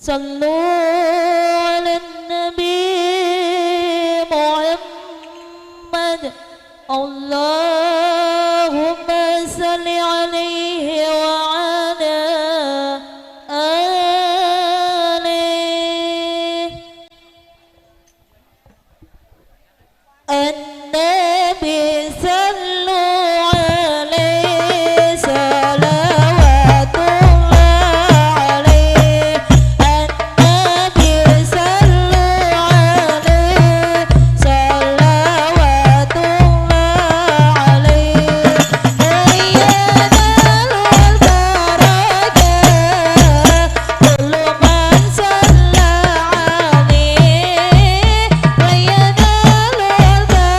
صلوا على النبي محمد اللهم صل عليه وعلى آله. النبي صلوا عليه صلوات الله عليه. النبي صلوا عليه صلوات الله عليه. ينال البركة كل من صلى عليه وينال البركة.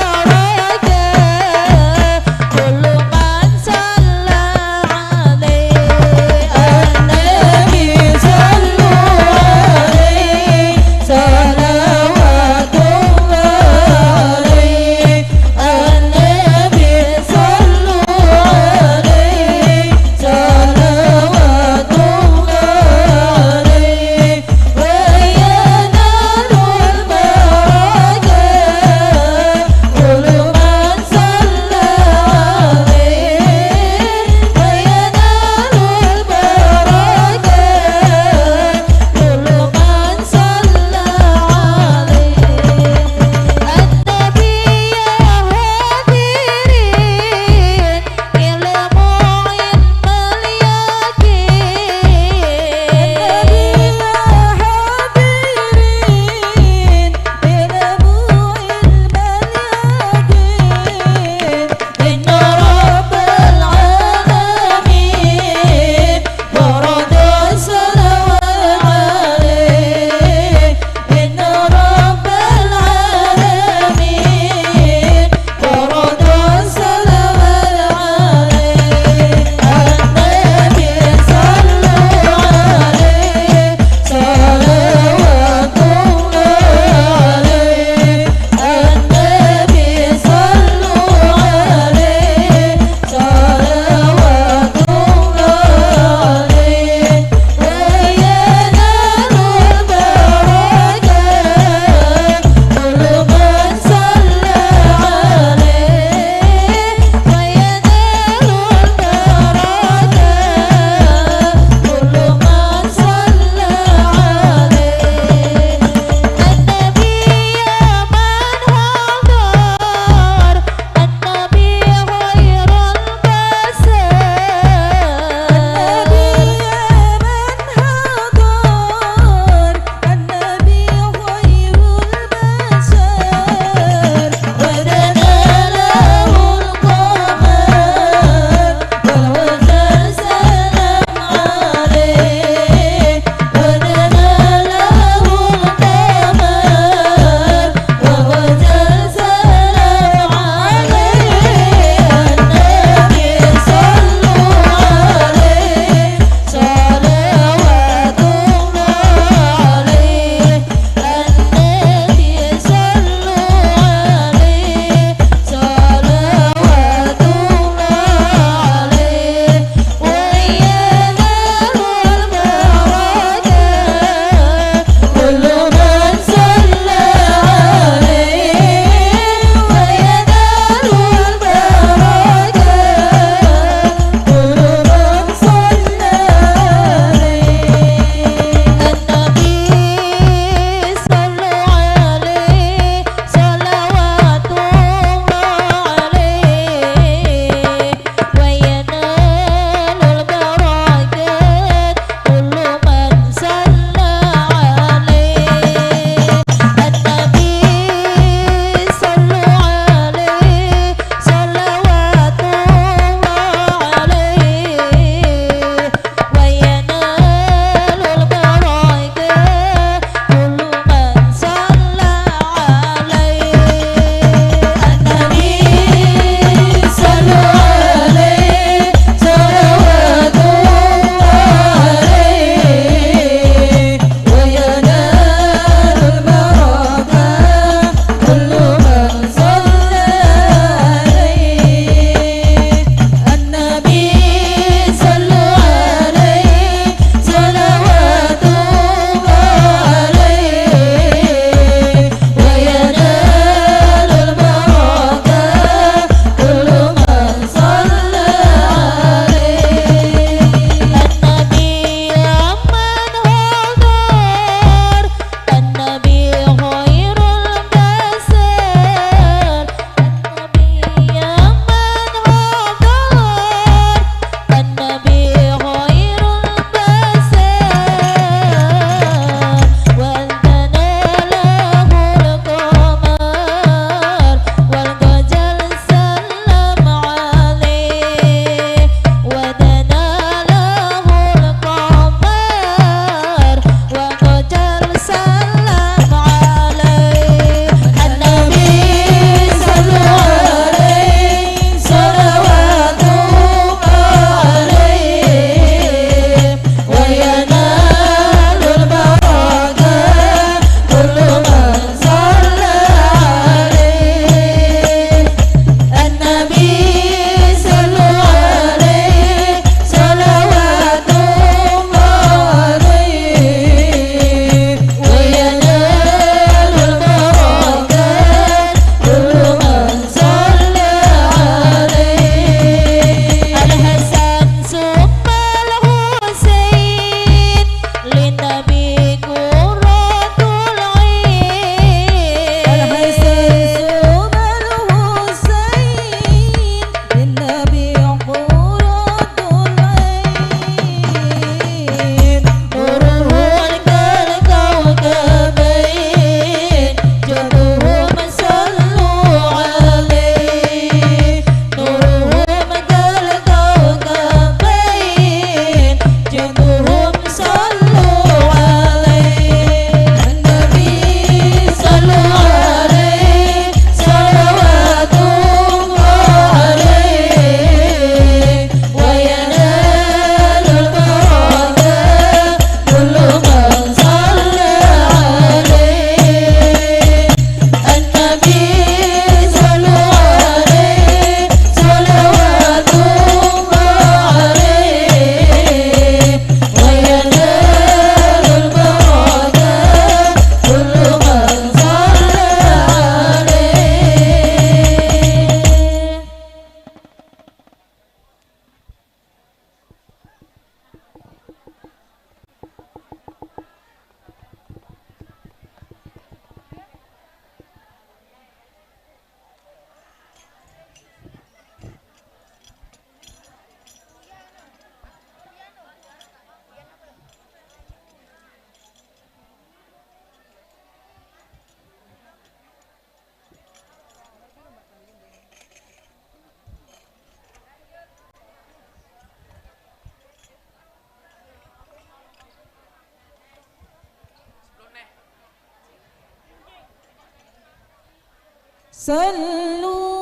صلوا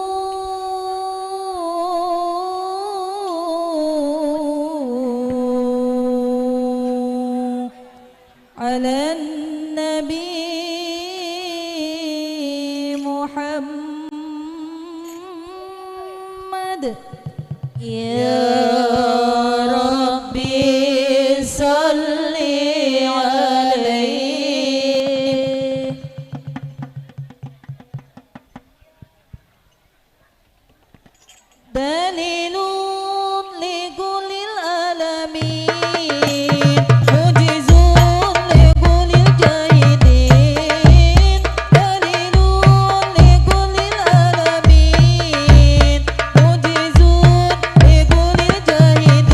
على النبي محمد. يا ربي صل عليه. دليل لكل العالمين، معجز لكل الجاهدين، دليل لكل العالمين، معجز لكل الجاهدين.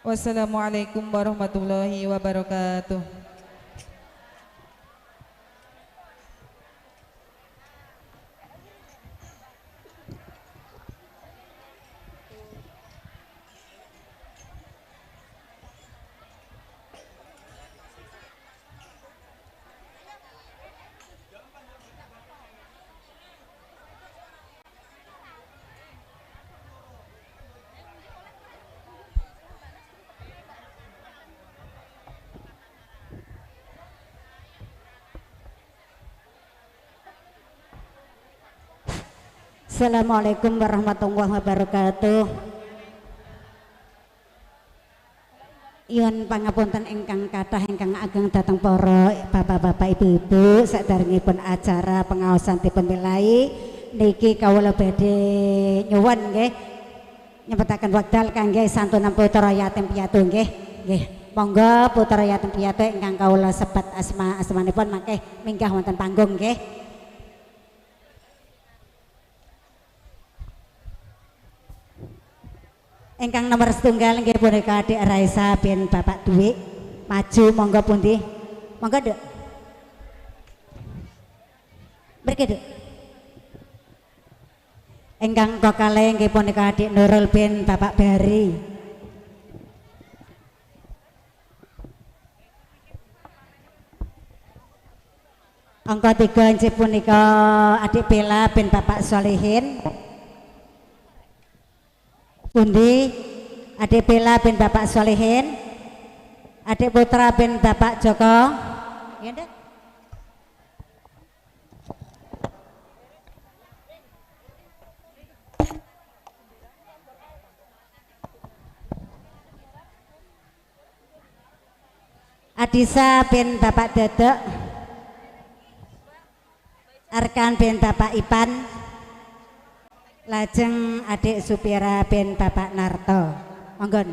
Wassalamualaikum warahmatullahi wabarakatuh. Assalamualaikum warahmatullahi wabarakatuh. Nyuwun pangapunten ingkang kathah ingkang ageng dhateng para bapak-bapak ibu-ibu saderengipun acara pengaosan dipun milai niki kawula badhe nyuwun nggih nyempetaken wekdal kangge santunan putra yatim piatu nggih. Nggih, monggo putra yatim piatu ingkang kawula sebat asma asmanipun mangke minggah wonten panggung nggih. Ingkang nomor setunggal nggih punika Adik Raisa bin Bapak Dwi. Maju monggo pundi? Monggo, Dek. Mriki, Dek. Ingkang kalih nggih punika Adik Nurul bin Bapak Bari. Angka 3 inggih punika Adik Bella bin Bapak Solihin. Pundi Adik Bella bin Bapak Solihin, Adik Putra bin Bapak Joko. Ya, Dek. Adisa bin Bapak Dedek, Arkan bin Bapak Ipan, lajeng Adik Supira bin Bapak Narto. Monggo.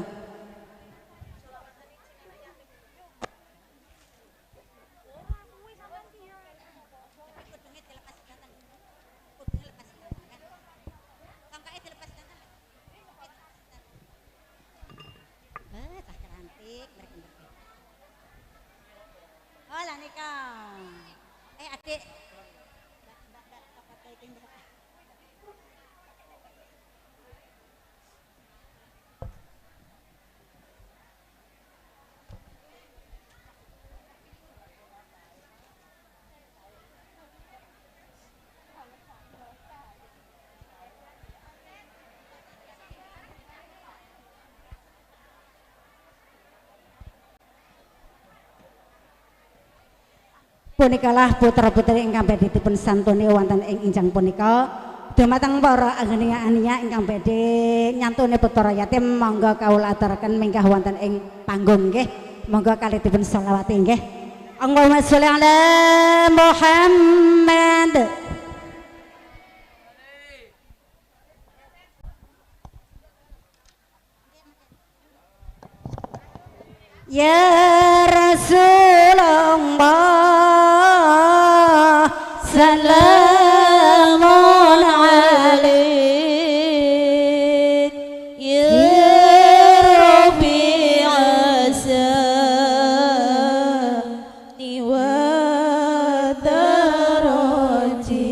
Oh lah nika. Adik. Punikalah putra-putri ingkang badhe dipun santuni wonten ing injang punika. Dumateng para agenia-agenia ingkang badhe nyantuni putra yatim monggo kawula aturaken minggah wonten ing panggung nggih. Monggo kalih dipun selawati nggih. Allahumma sholli ala Muhammad. Ya Rasulullah salamun alaik, ya Rabbi asani wa daraji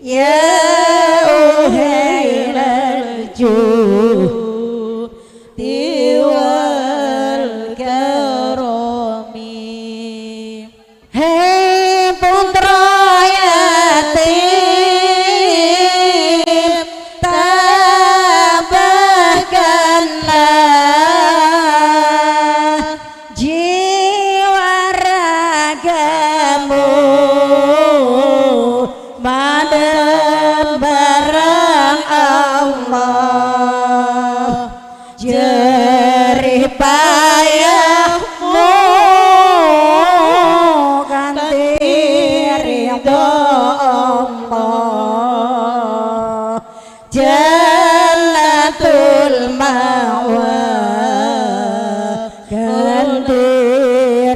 Ya uhil al-juhdi Jerih payahmu kanthi ridho Allah, Jannatul Ma'wa kanthi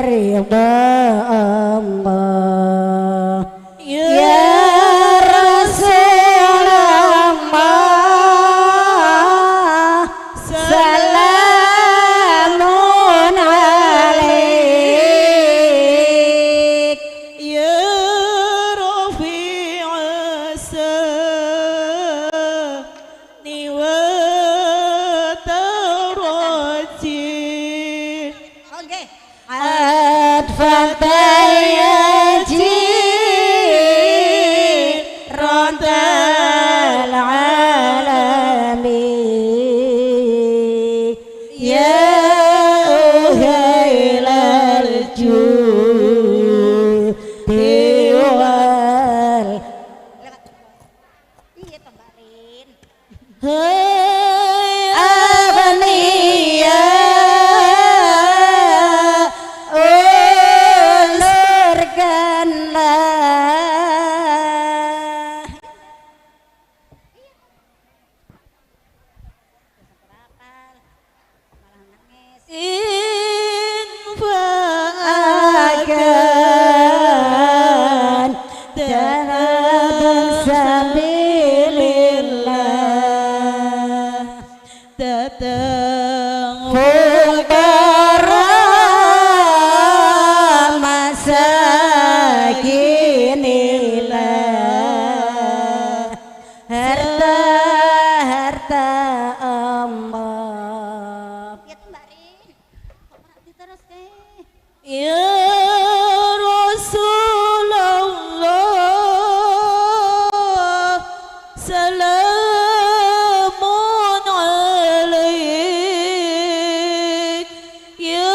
ridho Allah. Ya Rasulullah salamun alaik, Ya rafi'a sani wa taraji, Adfatayaji rontal alami, ya uhailal judi wal. Hai Aghniya ulurkanlah. In Akan dalam sabilillah datang fuqara masakinillah, harta harta Allah. Ya Rasulullah salamun alaik, ya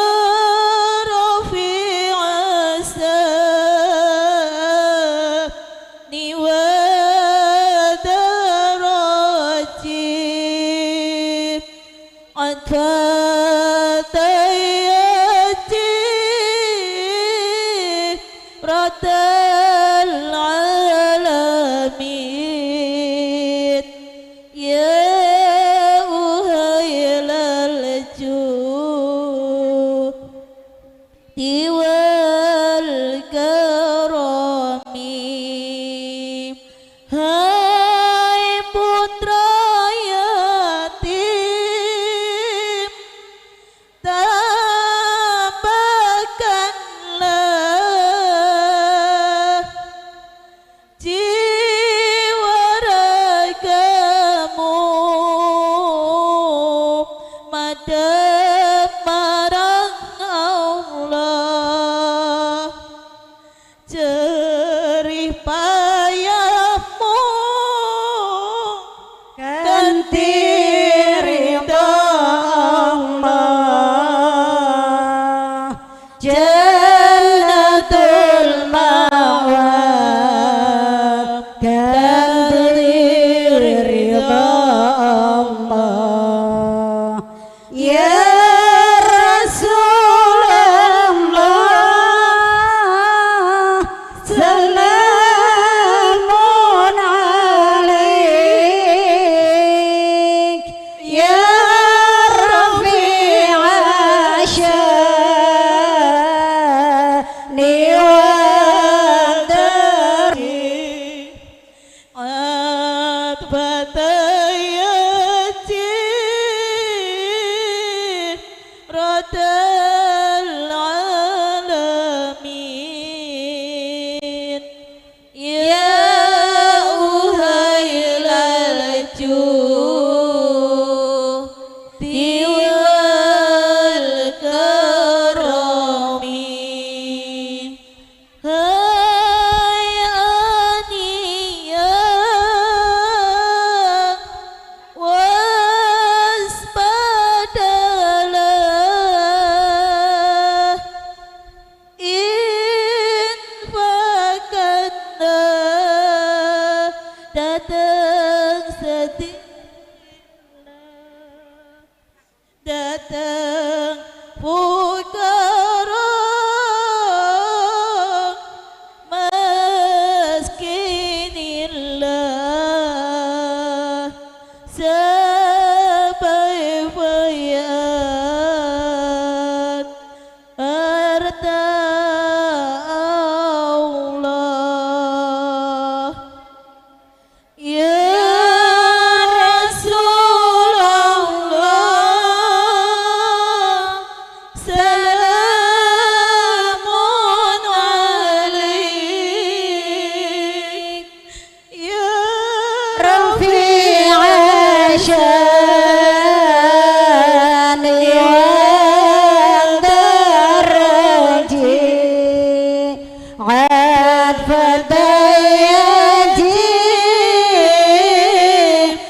rafi'a sani wa daraji, atfatayati ratal alamin, ya uhailal judi wal karami. Hai putra yatim, tambahkanlah jiwa ragamu madhep marang Allah, jerih payahmu Kanthi ridho Allah, Jannatul Ma'wa kanthi ridho Allah. Ya Rasulullah salamun alaik, ya rafi'a syani wa darji, Atfatayati ratal alamin, ya uhailal judi wal karami. Hai aniya waspadalah Dhateng fukara maskinillah sampai bayat harta Allah. Ya Rasulullah, salamun alaik. Ya Rafi'a syani wa daraji adfatayaji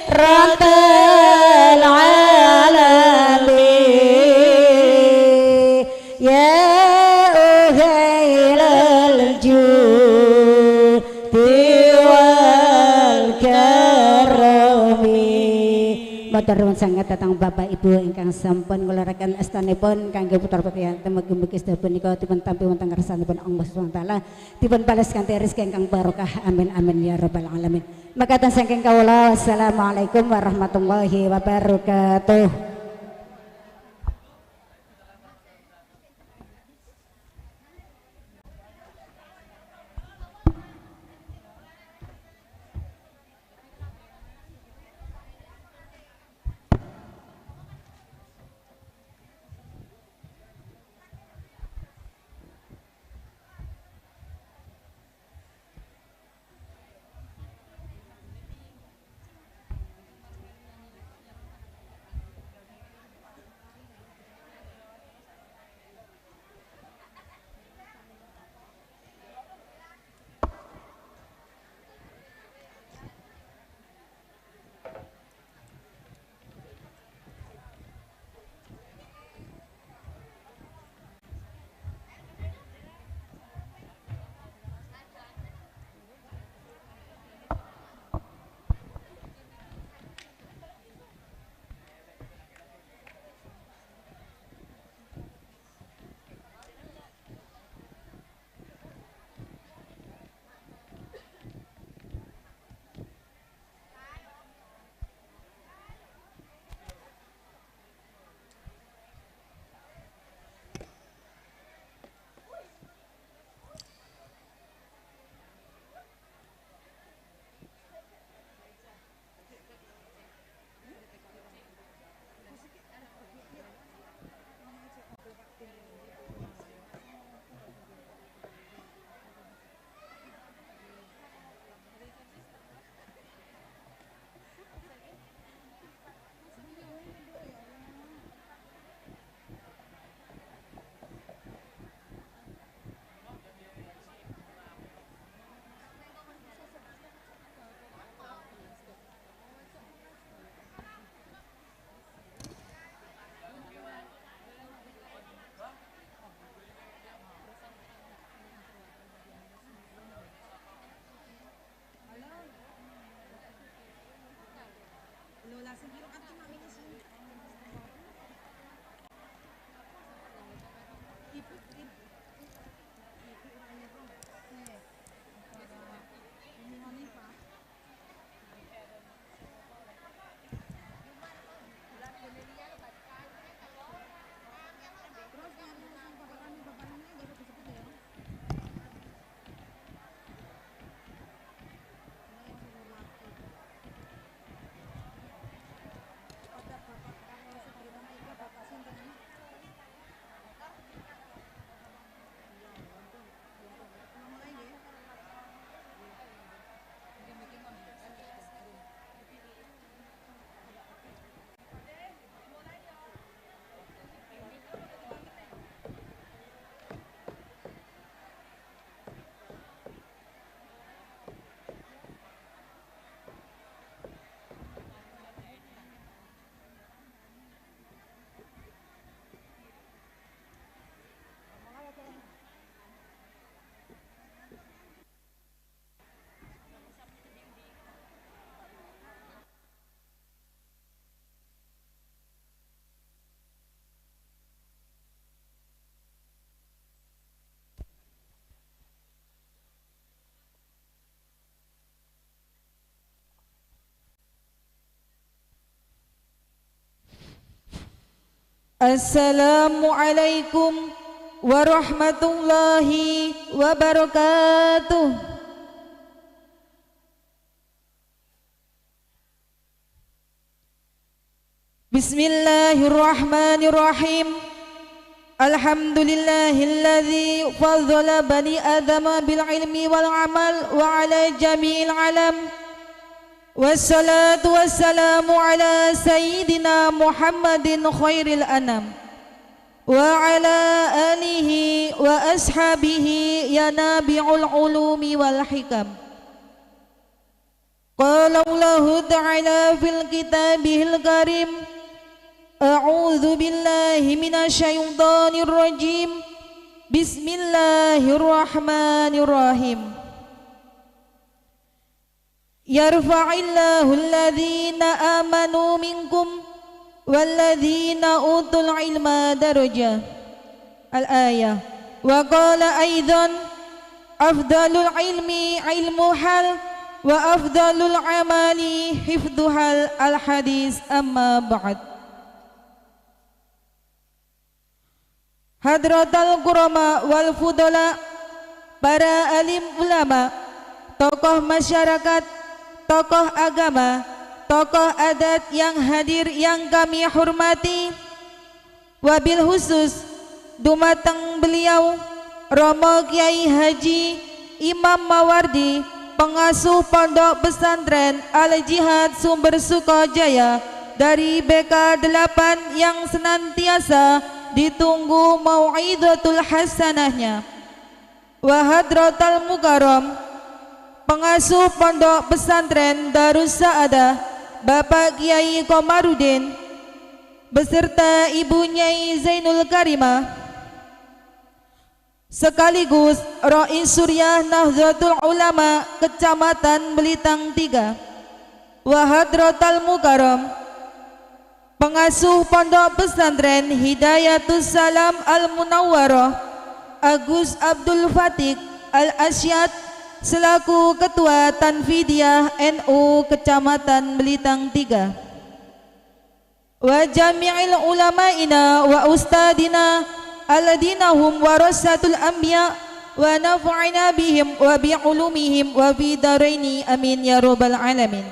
ratal alami ya uhailal judi wal karami. Matur nuwun sanget dhateng Bapak Ibu ingkang sampun ngluraken astanipun kangge putra putri mugi-mugi sedaya punika dipun tampi wonten ngarsanipun Allah Subhanahu wa taala, dipun bales kanthi rezeki ingkang barokah. Amin amin ya rabbal alamin. Makaten saking kawula, wassalamualaikum warahmatullahi wabarakatuh. Assalamualaikum warahmatullahi wabarakatuh. Bismillahirrahmanirrahim. Alhamdulillahilladzi faddala bani adama bil ilmi wal amal wa ala jami'il alam. Wassalatu wassalamu ala sayyidina Muhammadin khairil anam wa ala alihi wa ashabihi ya nabi'ul ulumi wal hikam. Qala Allahu ta'ala fil kitabihil karim, a'udzu billahi minasyaitonir rajim. Bismillahirrahmanirrahim. Yarfa'illahu alladhina amanu minkum walladhina utul ilma daraja. Al-ayah. Wa qala aidan, afdalul ilmi ilmu hal wa afdalul amali hifdhu hal. Al-hadis. Amma ba'd. Hadratal kurama wal fudala, para alim ulama, tokoh masyarakat, tokoh agama, tokoh adat yang hadir yang kami hormati, wabil khusus dumateng beliau Romo Kiai Haji Imam Mawardi, pengasuh Pondok Pesantren Al Jihad Sumber Sukajaya dari BK 8 yang senantiasa ditunggu mau'izatul hasanahnya. Wa hadratal mukarram, pengasuh Pondok Pesantren Darus Sa'adah Bapak Kiai Komarudin beserta Ibu Nyai Zainul Karimah, sekaligus Rais Suriah Nahdlatul Ulama Kecamatan Belitang 3. Wa hadratal mukarram, pengasuh Pondok Pesantren Hidayatus Salam Al Munawwarah Agus Abdul Fatik Al Asyad selaku Ketua Tanfidiyah NU Kecamatan Belitang 3. Wa jami'il ulama'ina wa ustadina alladina hum warasatul anbiya wa nafa'ina bihim wa bi'ulumihim wa fi daraini amin ya rabbal alamin.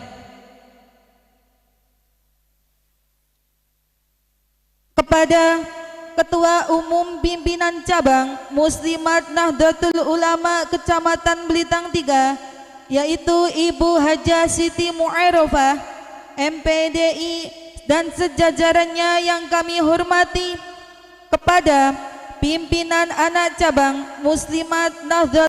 Kepada Ketua Umum Pimpinan Cabang Muslimat Nahdlatul Ulama Kecamatan Belitang 3, yaitu Ibu Hajah Siti Mu'arofah MPDI dan sejajarannya yang kami hormati, kepada pimpinan anak cabang Muslimat Nahdlatul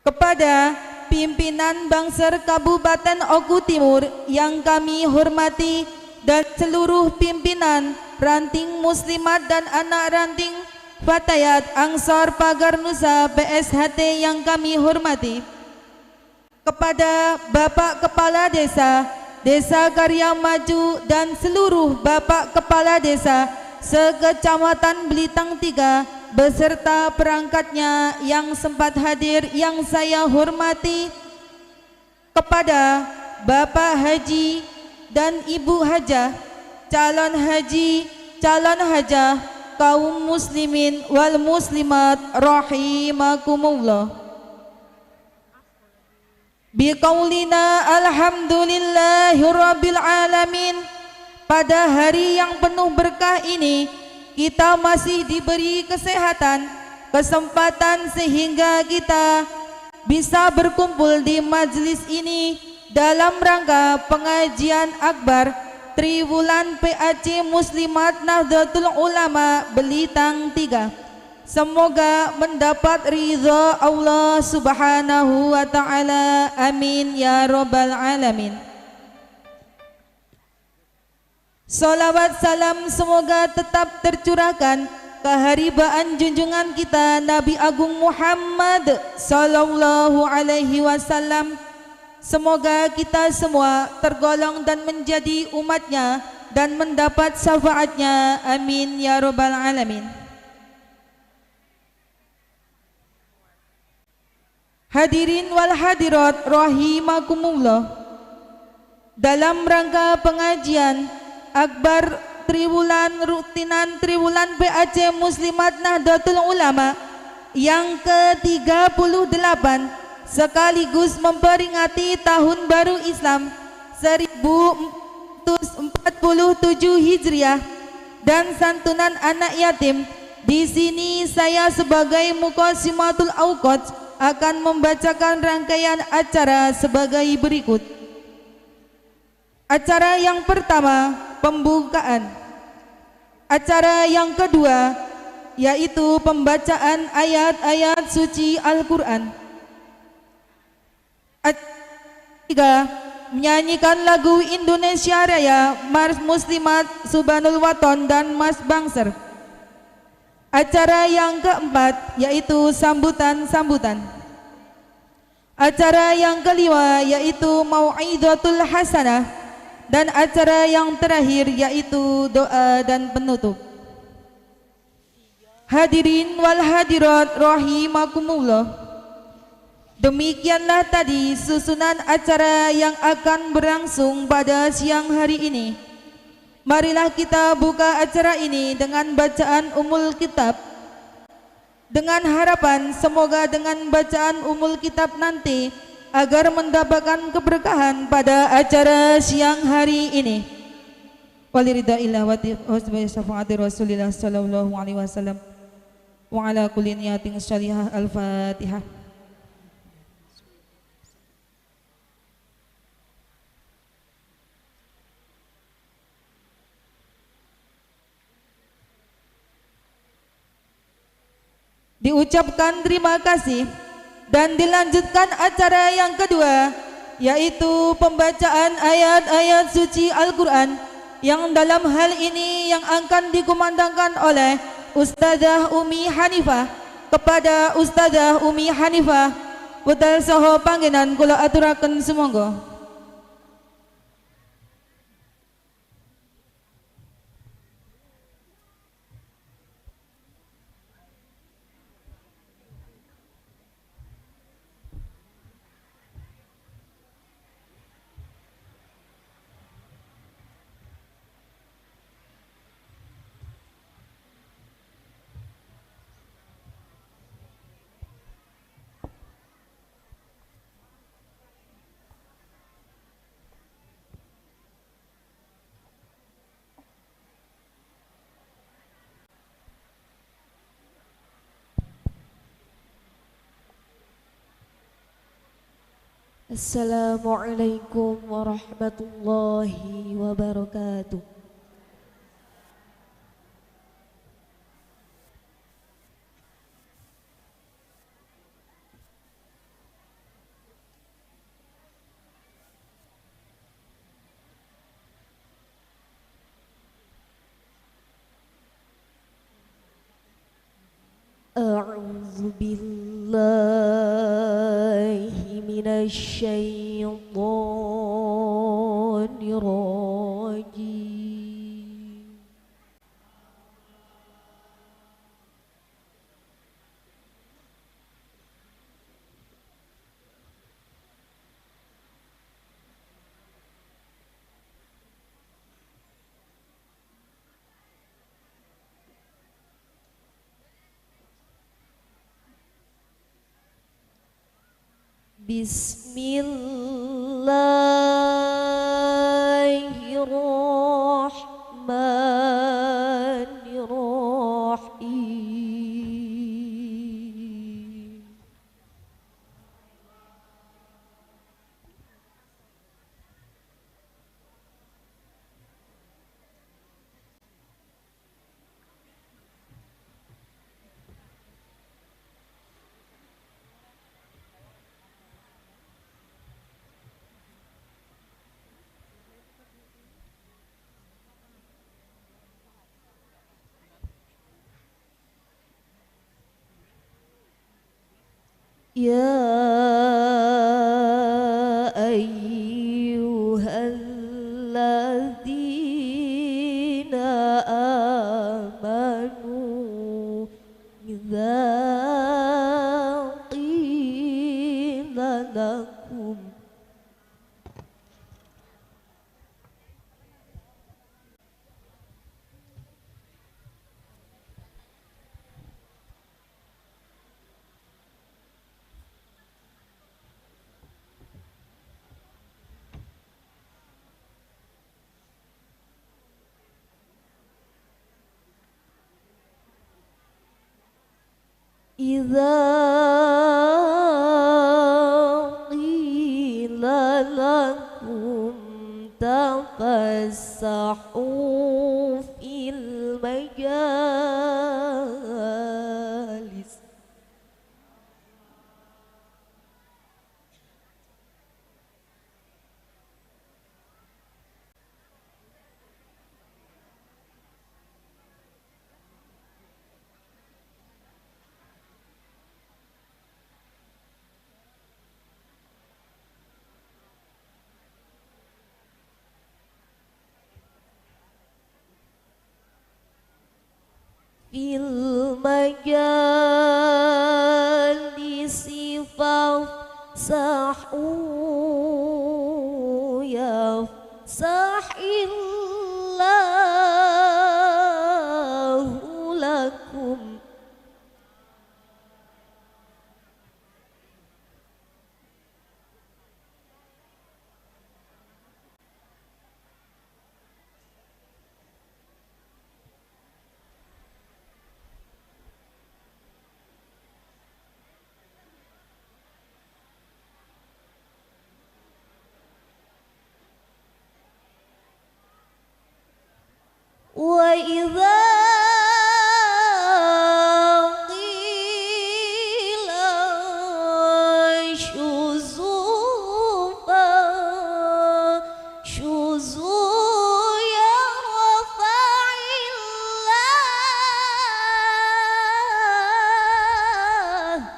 kepada pimpinan Banser Kabupaten Oku Timur yang kami hormati dan seluruh pimpinan ranting Muslimat dan anak ranting Fatayat Ansor Pagar Nusa PSHT yang kami hormati, kepada Bapak Kepala Desa Desa Karya Maju dan seluruh Bapak Kepala Desa sekecamatan Belitang 3 beserta perangkatnya yang sempat hadir yang saya hormati, kepada Bapak Haji dan Ibu Hajah, calon haji, calon hajah, kaum muslimin wal muslimat rahimakumullah. Biqaulina alhamdulillahirabbil alamin. Pada hari yang penuh berkah ini kita masih diberi kesehatan, kesempatan sehingga kita bisa berkumpul di majelis ini dalam rangka pengajian akbar Triwulan PAC Muslimat Nahdlatul Ulama Belitang 3. Semoga mendapat ridha Allah Subhanahu wa ta'ala. Amin ya rabbal alamin. Salawat salam semoga tetap tercurahkan keharibaan junjungan kita Nabi Agung Muhammad Sallallahu Alaihi Wasallam. Semoga kita semua tergolong dan menjadi umatnya dan mendapat syafaatnya. Amin ya robbal alamin. Hadirin wal hadirat rahimakumullah. Dalam rangka pengajian akbar Triwulan rutinan Triwulan PAC Muslimat Nahdlatul Ulama yang ke-38 sekaligus memperingati Tahun Baru Islam 1447 Hijriah dan santunan anak yatim. Di sini saya sebagai Muqassimatul Awqat akan membacakan rangkaian acara sebagai berikut. Acara yang pertama, pembukaan. Acara yang kedua yaitu pembacaan ayat-ayat suci Al-Quran. Tiga, menyanyikan lagu Indonesia Raya, Mars Muslimat Subhanul Waton dan Mas Bangser. Acara yang keempat yaitu sambutan-sambutan. Acara yang kelima yaitu Mau'izatul Hasanah. Dan acara yang terakhir yaitu doa dan penutup. Hadirin wal hadirat rahimakumullah. Demikianlah tadi susunan acara yang akan berlangsung pada siang hari ini. Marilah kita buka acara ini dengan bacaan Ummul Kitab. Dengan harapan semoga dengan bacaan Ummul Kitab nanti agar mendapatkan keberkahan pada acara siang hari ini. Waliridaillah wa syafaati Rasulillah sallallahu alaihi wasallam wa ala kulli niyatin shalihah. Al-Fatihah. Diucapkan terima kasih dan dilanjutkan acara yang kedua yaitu pembacaan ayat-ayat suci Al-Quran yang dalam hal ini yang akan dikumandangkan oleh Ustazah Umi Hanifah. Kepada Ustazah Umi Hanifah wedal saha panggenan kula aturaken sumangga. Assalamualaikum warahmatullahi wabarakatuh. A'udzu billahi minasy syaithanir rajim. Bismillahirrahmanirrahim. Ya ayyuhalladzina amanu idza qila lakum إذا قيل لكم تفسحوا في المجالس في المجالس فافسحوا يفسح الله لكم وإذا قيل انشزوا فانشزوا يرفع الله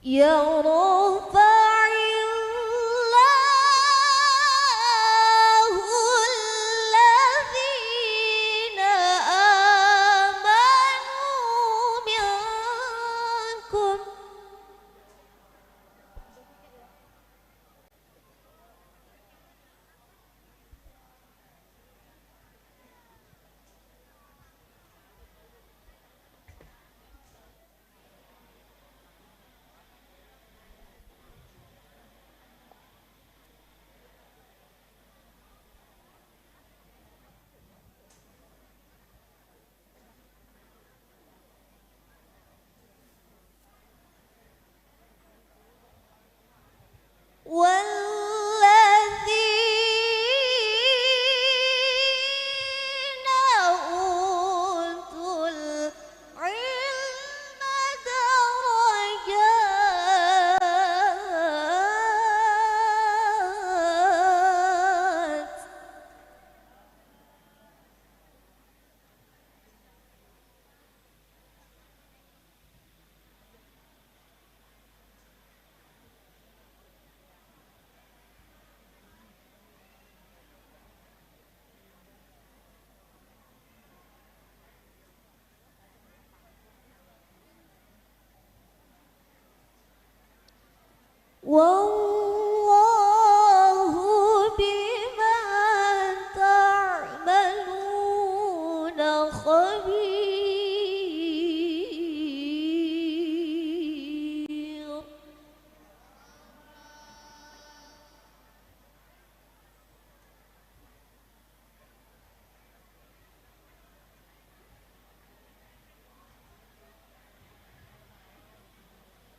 يرفع الله الذين آمنوا منكم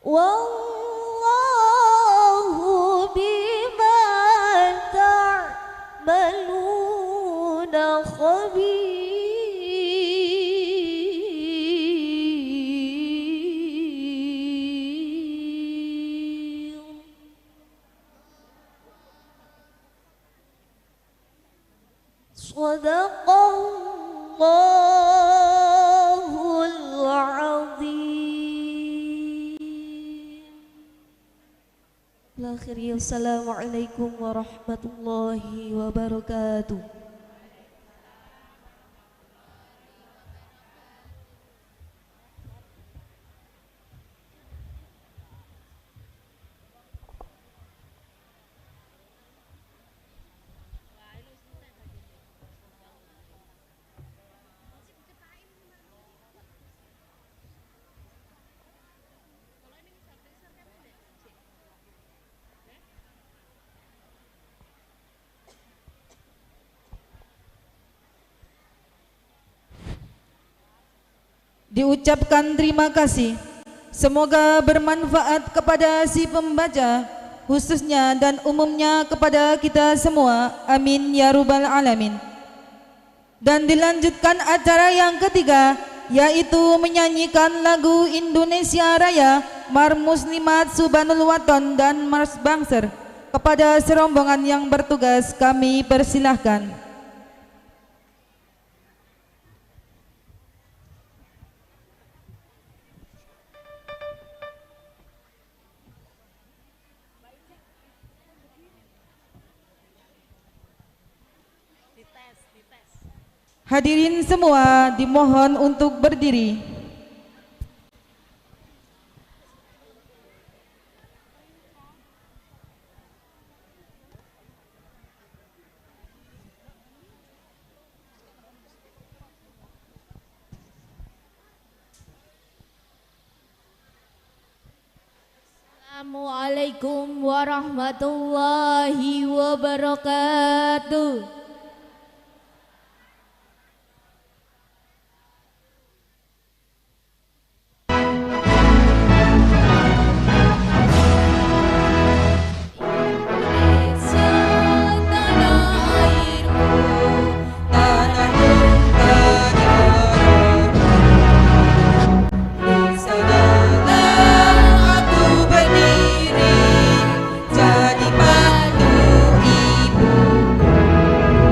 Wallahu bima ta'maluna khabir. Shadaqallahul azim. Akhiri, assalamualaikum warahmatullahi wabarakatuh. Diucapkan terima kasih. Semoga bermanfaat kepada si pembaca khususnya dan umumnya kepada kita semua. Amin ya rabbal alamin. Dan dilanjutkan acara yang ketiga, yaitu menyanyikan lagu Indonesia Raya, Mar Muslimat Subhanul Waton dan Mars Bangser. Kepada serombongan yang bertugas kami persilahkan. Hadirin semua dimohon untuk berdiri. Assalamualaikum warahmatullahi wabarakatuh. Jadi pandu ibuku.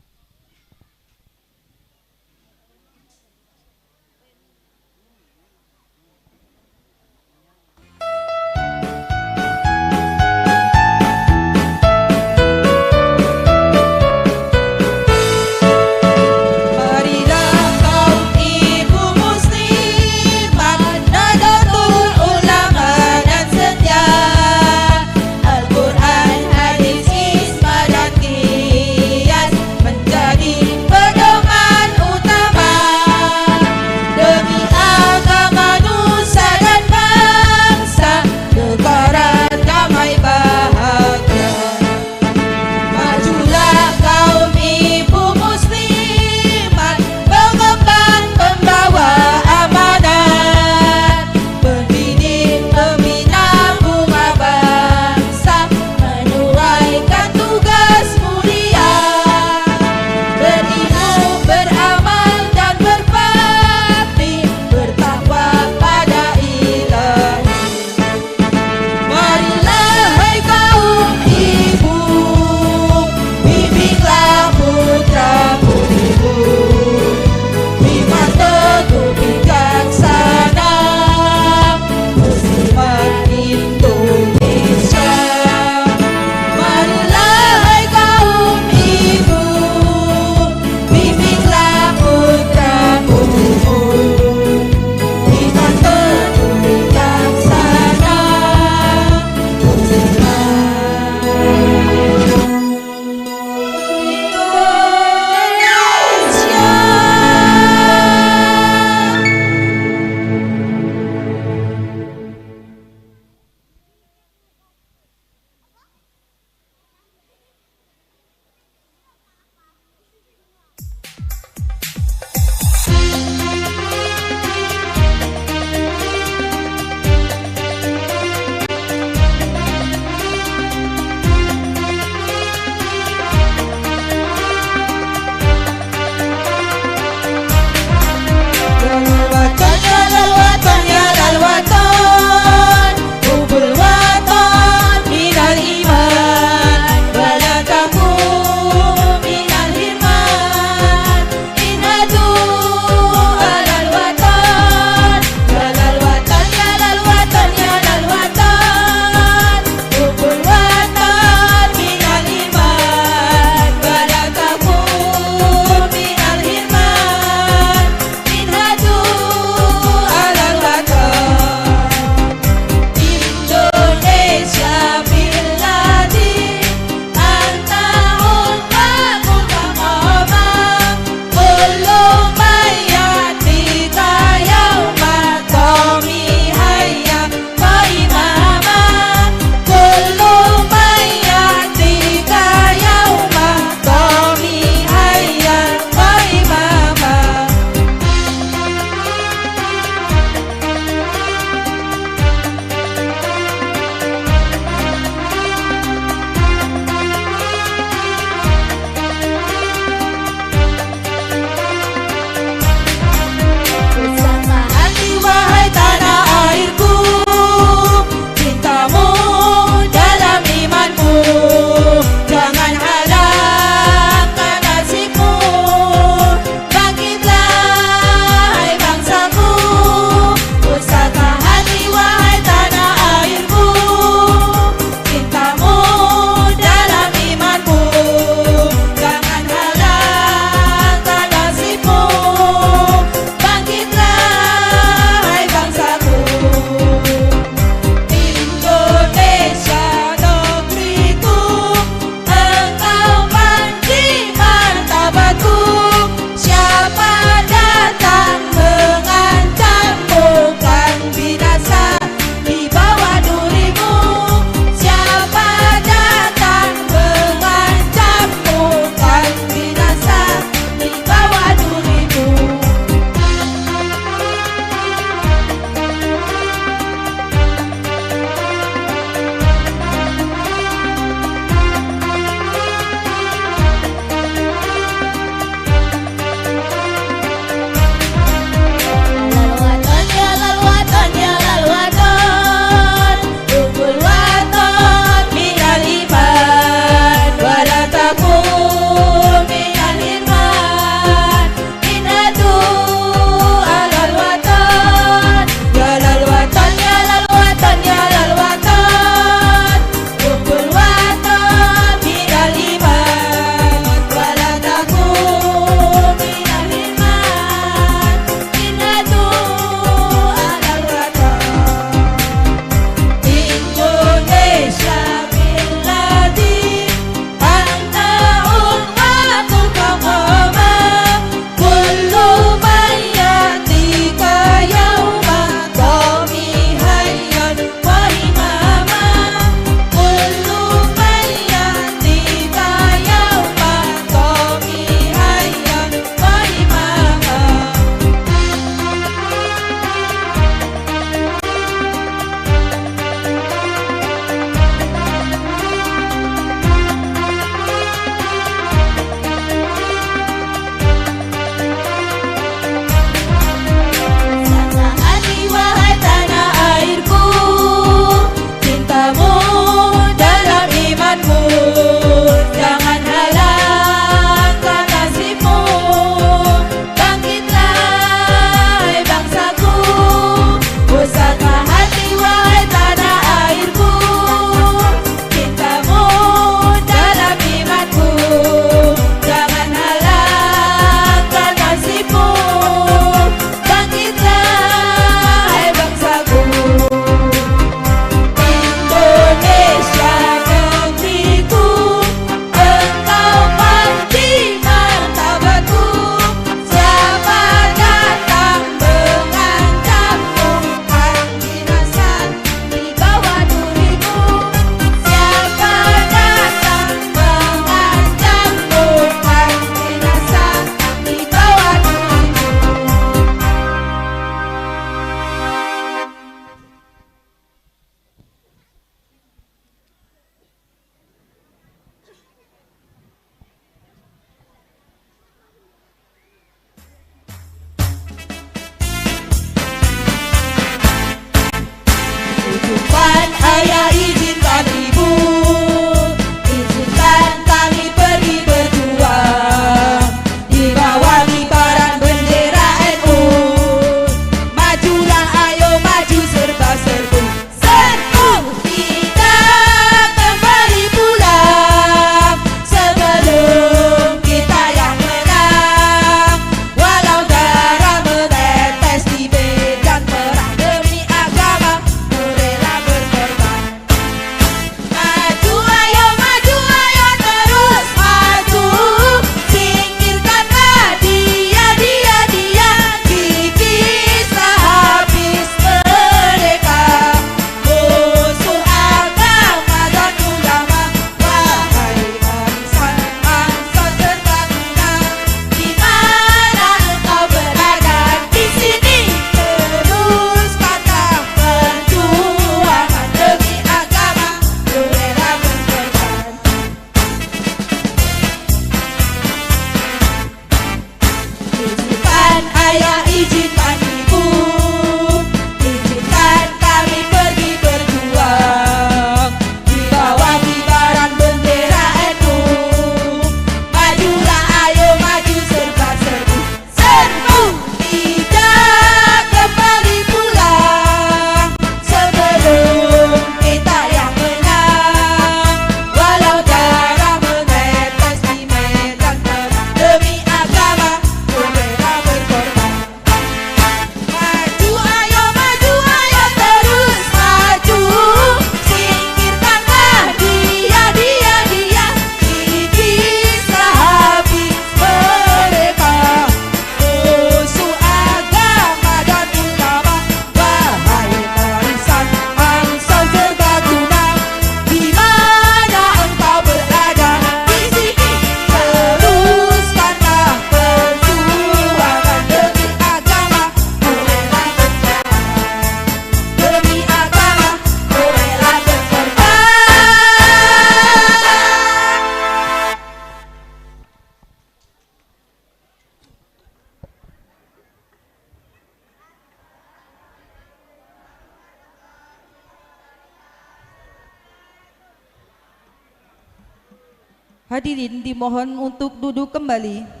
Hadirin dimohon untuk duduk kembali.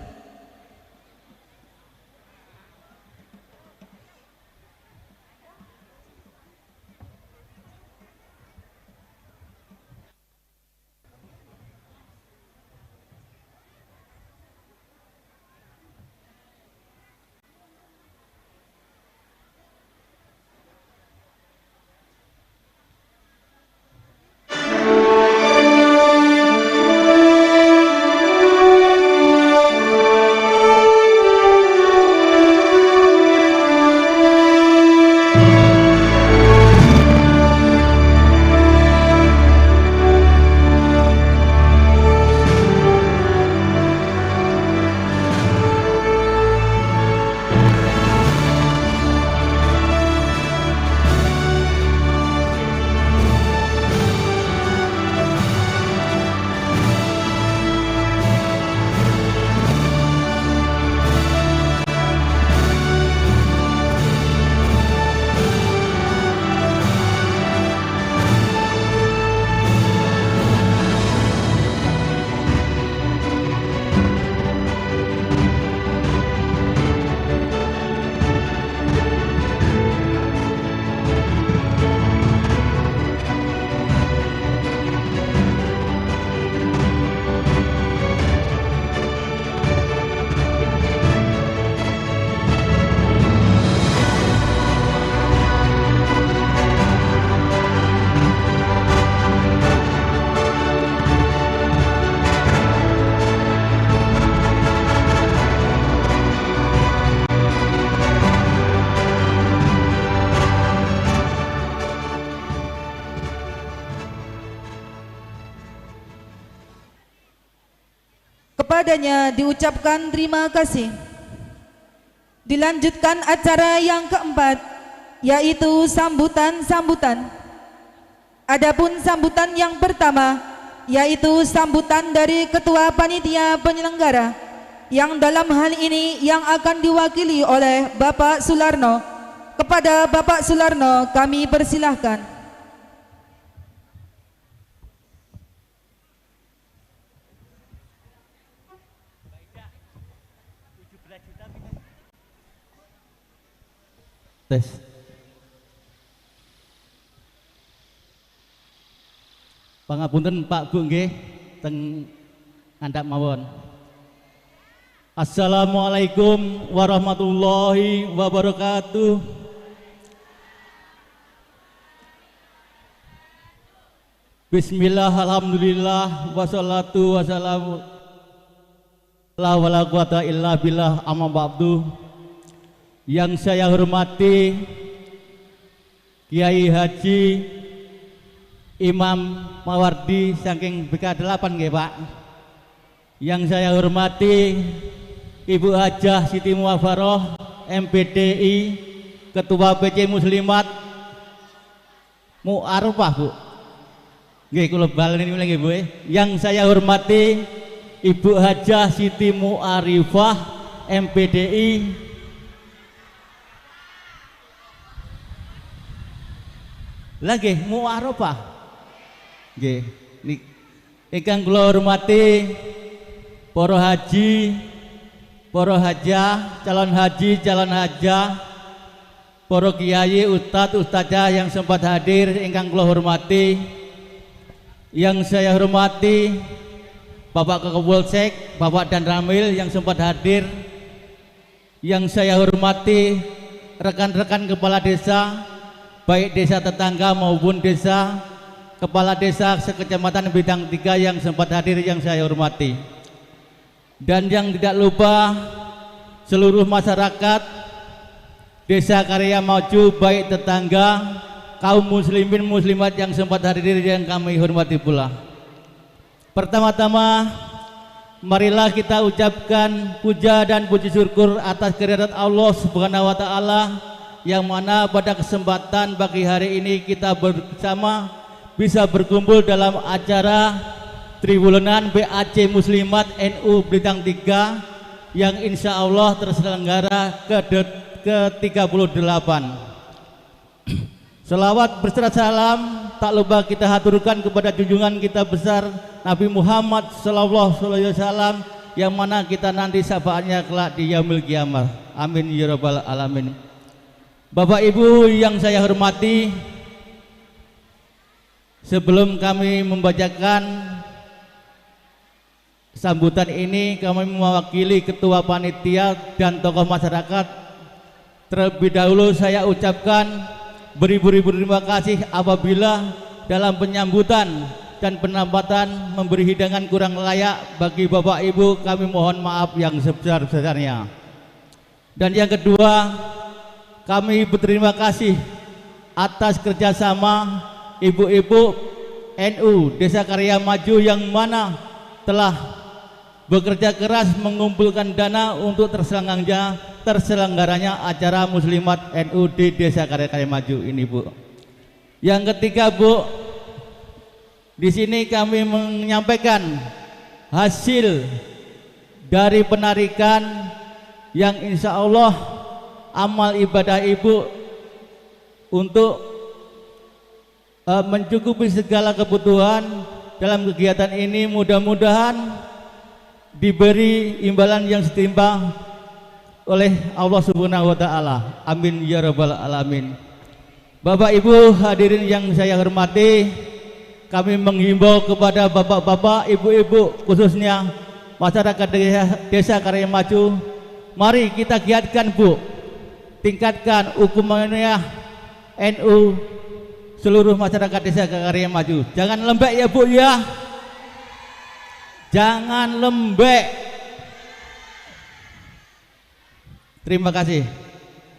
Kepadanya diucapkan terima kasih. Dilanjutkan acara yang keempat, yaitu sambutan-sambutan. Adapun sambutan yang pertama, yaitu sambutan dari Ketua Panitia Penyelenggara, yang dalam hal ini yang akan diwakili oleh Bapak Sularno. Kepada Bapak Sularno kami persilahkan. Tes. Pangapunten Pak Bu nggih teng ngandhap mawon. Assalamualaikum warahmatullahi wabarakatuh. Bismillah, alhamdulillah, wassalatu wassalamu la wala quwata illa billah amma ba'du. Yang saya hormati Kiai Haji Imam Mawardi saking BK8 nggih Pak. Yang saya hormati Ibu Hajah Siti Muwafaroh MPDI Ketua PC Muslimat Mu'arufah Bu. Nggih kula baleni nggih Bu. Yang saya hormati Ibu Hajah Siti Mu'arifah MPDI lagi Mu'arofah nggih ingkang kula hormati para haji, para hajah, calon haji, calon hajah, para kiai, ustadz, ustadzah yang sempat hadir ingkang kula hormati. Yang saya hormati Bapak Kepolsek, Bapak Dan Ramil yang sempat hadir. Yang saya hormati rekan-rekan kepala desa, baik desa tetangga maupun desa, kepala desa sekecamatan Bintang 3 yang sempat hadir yang saya hormati. Dan yang tidak lupa seluruh masyarakat desa Karya Maju, baik tetangga, kaum muslimin muslimat yang sempat hadir yang kami hormati pula. Pertama-tama marilah kita ucapkan puja dan puji syukur atas kehadirat Allah Subhanahu wa taala, yang mana pada kesempatan pagi hari ini kita bersama bisa berkumpul dalam acara Triwulenan BAC Muslimat NU Bintang 3 yang insya Allah terselenggara ke-38. Selawat berserta salam tak lupa kita haturkan kepada junjungan kita besar Nabi Muhammad sallallahu alaihi wasallam, yang mana kita nanti syafaatnya kelak di yaumil kiamah. Amin ya rabbal alamin. Bapak Ibu yang saya hormati, sebelum kami membacakan sambutan ini, kami mewakili ketua panitia dan tokoh masyarakat. Terlebih dahulu saya ucapkan beribu-ribu terima kasih apabila dalam penyambutan dan penempatan memberi hidangan kurang layak bagi Bapak Ibu, kami mohon maaf yang sebesar-besarnya. Dan yang kedua, kami berterima kasih atas kerjasama ibu-ibu NU Desa Karya Maju yang mana telah bekerja keras mengumpulkan dana untuk terselenggaranya acara Muslimat NU di Desa Karya Maju ini, Bu. Yang ketiga, Bu, di sini kami menyampaikan hasil dari penarikan yang insya Allah amal ibadah Ibu untuk mencukupi segala kebutuhan dalam kegiatan ini, mudah-mudahan diberi imbalan yang setimpal oleh Allah Subhanahu wa taala. Amin ya rabbal alamin. Bapak Ibu hadirin yang saya hormati, kami menghimbau kepada bapak-bapak, ibu-ibu, khususnya masyarakat Desa Karya Maju, mari kita giatkan, Bu, tingkatkan hukumannya NU seluruh masyarakat Desa Karya Maju. Jangan lembek ya, Bu ya. Jangan lembek. Terima kasih.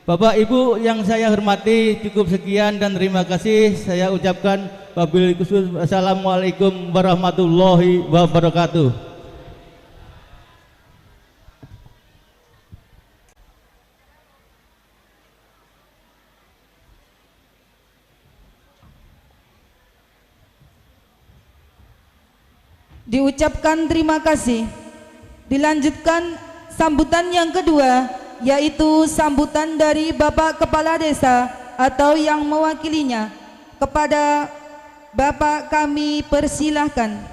Bapak Ibu yang saya hormati, cukup sekian dan terima kasih saya ucapkan. Wabil khusus, assalamualaikum warahmatullahi wabarakatuh. Diucapkan terima kasih. Dilanjutkan sambutan yang kedua, yaitu sambutan dari Bapak Kepala Desa atau yang mewakilinya. Kepada Bapak kami persilahkan.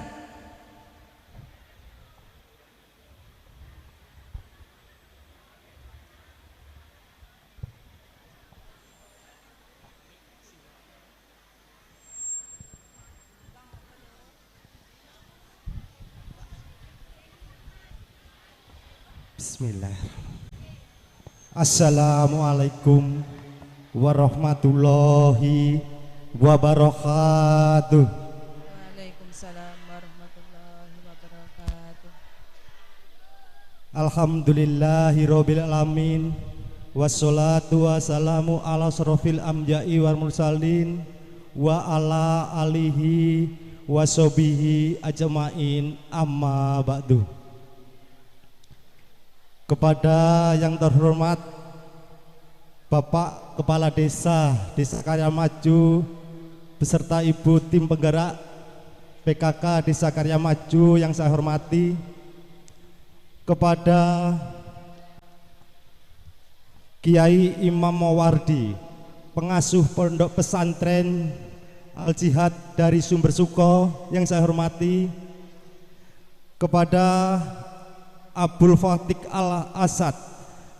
Bismillah. Assalamualaikum warahmatullahi wabarakatuh. Waalaikumsalam warahmatullahi wabarakatuh. Alhamdulillahirabbil alamin. Wassalatu wassalamu ala asrofil anbiya'i wal mursalin wa ala alihi washabihi ajmain, amma ba'du. Kepada yang terhormat Bapak Kepala Desa Desa Karya Maju beserta Ibu tim penggerak PKK Desa Karya Maju yang saya hormati, kepada Kiai Imam Mawardi, pengasuh Pondok Pesantren Al Jihad dari Sumber Suko yang saya hormati, kepada Abdul Fatih Al Asad,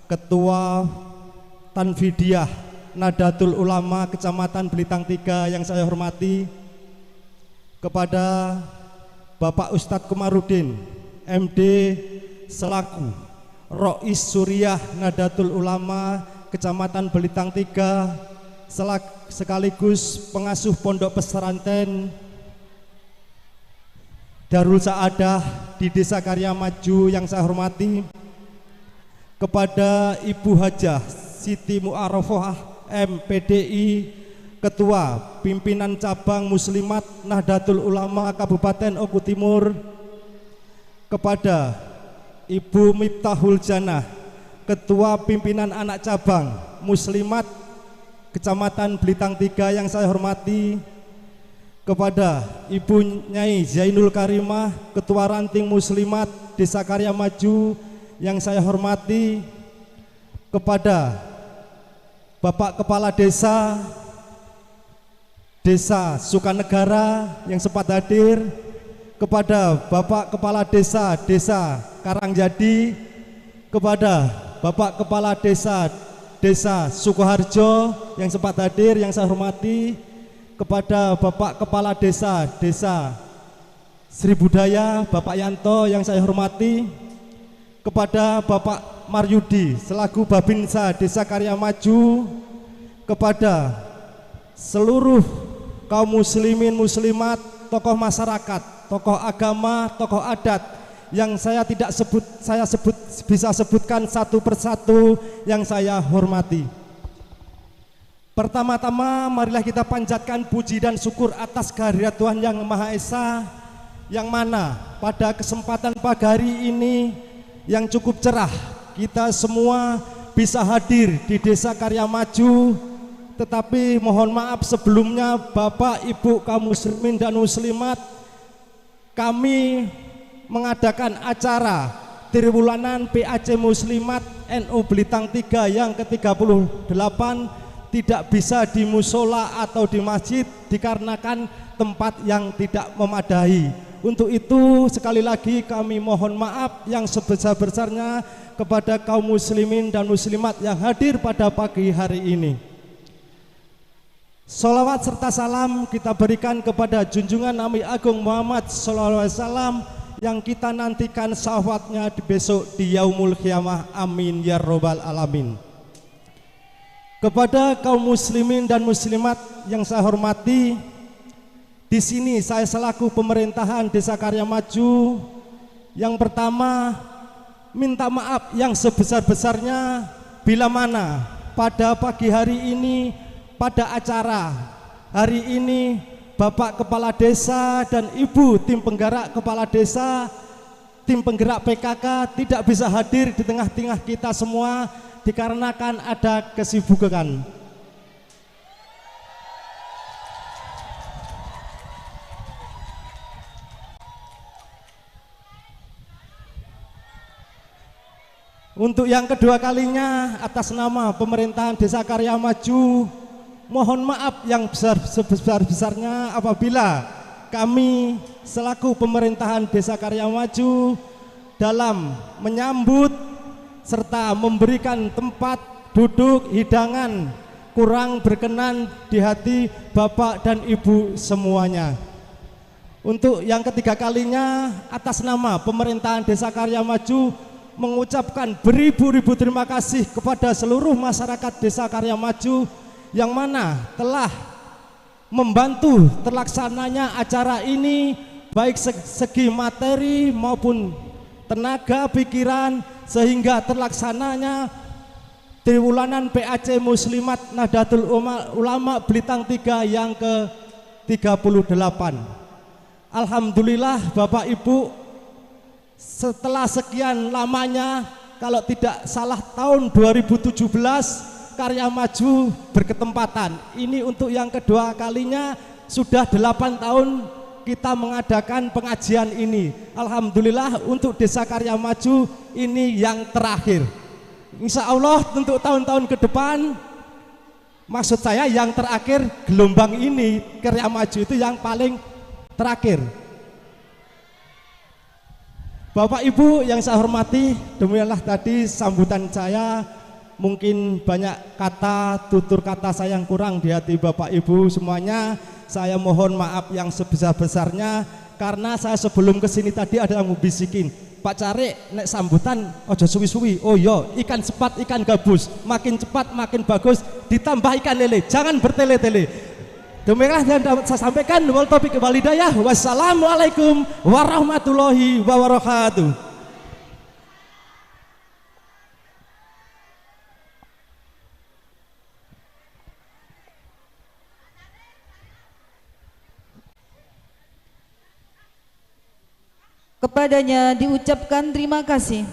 Ketua Tanfidiyah Nahdlatul Ulama Kecamatan Belitang 3 yang saya hormati, kepada Bapak Ustadz Komarudin MD selaku Rois Suriah Nahdlatul Ulama Kecamatan Belitang 3 sekaligus pengasuh Pondok Pesantren Darul Saadah di Desa Karya Maju yang saya hormati, kepada Ibu Hajah Siti Mu'arafah MPDI, Ketua Pimpinan Cabang Muslimat Nahdlatul Ulama Kabupaten Oku Timur, kepada Ibu Miftahul Jannah, Ketua Pimpinan Anak Cabang Muslimat Kecamatan Belitang 3 yang saya hormati, kepada Ibu Nyai Zainul Karimah, Ketua Ranting Muslimat Desa Karya Maju yang saya hormati, kepada Bapak Kepala Desa Desa Sukanegara yang sempat hadir, kepada Bapak Kepala Desa Desa Karangjadi, kepada Bapak Kepala Desa Desa Sukoharjo yang sempat hadir yang saya hormati, kepada Bapak Kepala Desa Desa Sribudaya Bapak Yanto yang saya hormati, kepada Bapak Maryudi selaku Babinsa Desa Karya Maju, kepada seluruh kaum muslimin muslimat, tokoh masyarakat, tokoh agama, tokoh adat yang saya tidak sebut, saya sebut bisa sebutkan satu persatu yang saya hormati. Pertama-tama marilah kita panjatkan puji dan syukur atas kehadirat Tuhan Yang Maha Esa, yang mana pada kesempatan pagi hari ini yang cukup cerah kita semua bisa hadir di Desa Karya Maju. Tetapi mohon maaf sebelumnya Bapak Ibu kaum muslimin dan muslimat, kami mengadakan acara Triwulanan PAC Muslimat NU Belitang 3 yang ke-38 tidak bisa di musola atau di masjid dikarenakan tempat yang tidak memadai. Untuk itu sekali lagi kami mohon maaf yang sebesar-besarnya kepada kaum muslimin dan muslimat yang hadir pada pagi hari ini. Sholawat serta salam kita berikan kepada junjungan Nabi Agung Muhammad Shallallahu Alaihi Wasallam yang kita nantikan syahwatnya di besok di yaumul qiyamah. Amin ya robbal alamin. Kepada kaum muslimin dan muslimat yang saya hormati, di sini saya selaku pemerintahan Desa Karya Maju yang pertama minta maaf yang sebesar-besarnya bila mana pada pagi hari ini, pada acara hari ini, Bapak Kepala Desa dan Ibu tim penggerak Kepala Desa, tim penggerak PKK tidak bisa hadir di tengah-tengah kita semua dikarenakan ada kesibukan. Untuk yang kedua kalinya atas nama pemerintahan Desa Karya Maju, mohon maaf yang besar sebesar-besarnya apabila kami selaku pemerintahan Desa Karya Maju dalam menyambut serta memberikan tempat duduk hidangan kurang berkenan di hati Bapak dan Ibu semuanya. Untuk yang ketiga kalinya atas nama pemerintahan Desa Karya Maju mengucapkan beribu-ribu terima kasih kepada seluruh masyarakat Desa Karya Maju yang mana telah membantu terlaksananya acara ini baik segi materi maupun tenaga pikiran sehingga terlaksananya Triwulanan PAC Muslimat Nahdlatul Ulama Belitang 3 yang ke-38. Alhamdulillah Bapak Ibu, setelah sekian lamanya, kalau tidak salah tahun 2017 Karya Maju berketempatan. Ini untuk yang kedua kalinya, sudah 8 tahun kita mengadakan pengajian ini. Alhamdulillah untuk Desa Karya Maju ini yang terakhir. Insya Allah untuk tahun-tahun ke depan, maksud saya yang terakhir gelombang ini Karya Maju itu yang paling terakhir. Bapak Ibu yang saya hormati, demikianlah tadi sambutan saya. Mungkin banyak kata, tutur kata saya yang kurang di hati Bapak Ibu semuanya. Saya mohon maaf yang sebesar-besarnya karena saya sebelum kesini tadi ada yang membisikin, Pak Carik nek sambutan ojo suwi-suwi. Oh yo, ikan cepat ikan gabus, makin cepat makin bagus, ditambah ikan lele, jangan bertele-tele. Demikianlah yang dapat saya sampaikan. Wal taufiq wal hidayah. Wassalamualaikum warahmatullahi wabarakatuh. Kepadanya diucapkan terima kasih.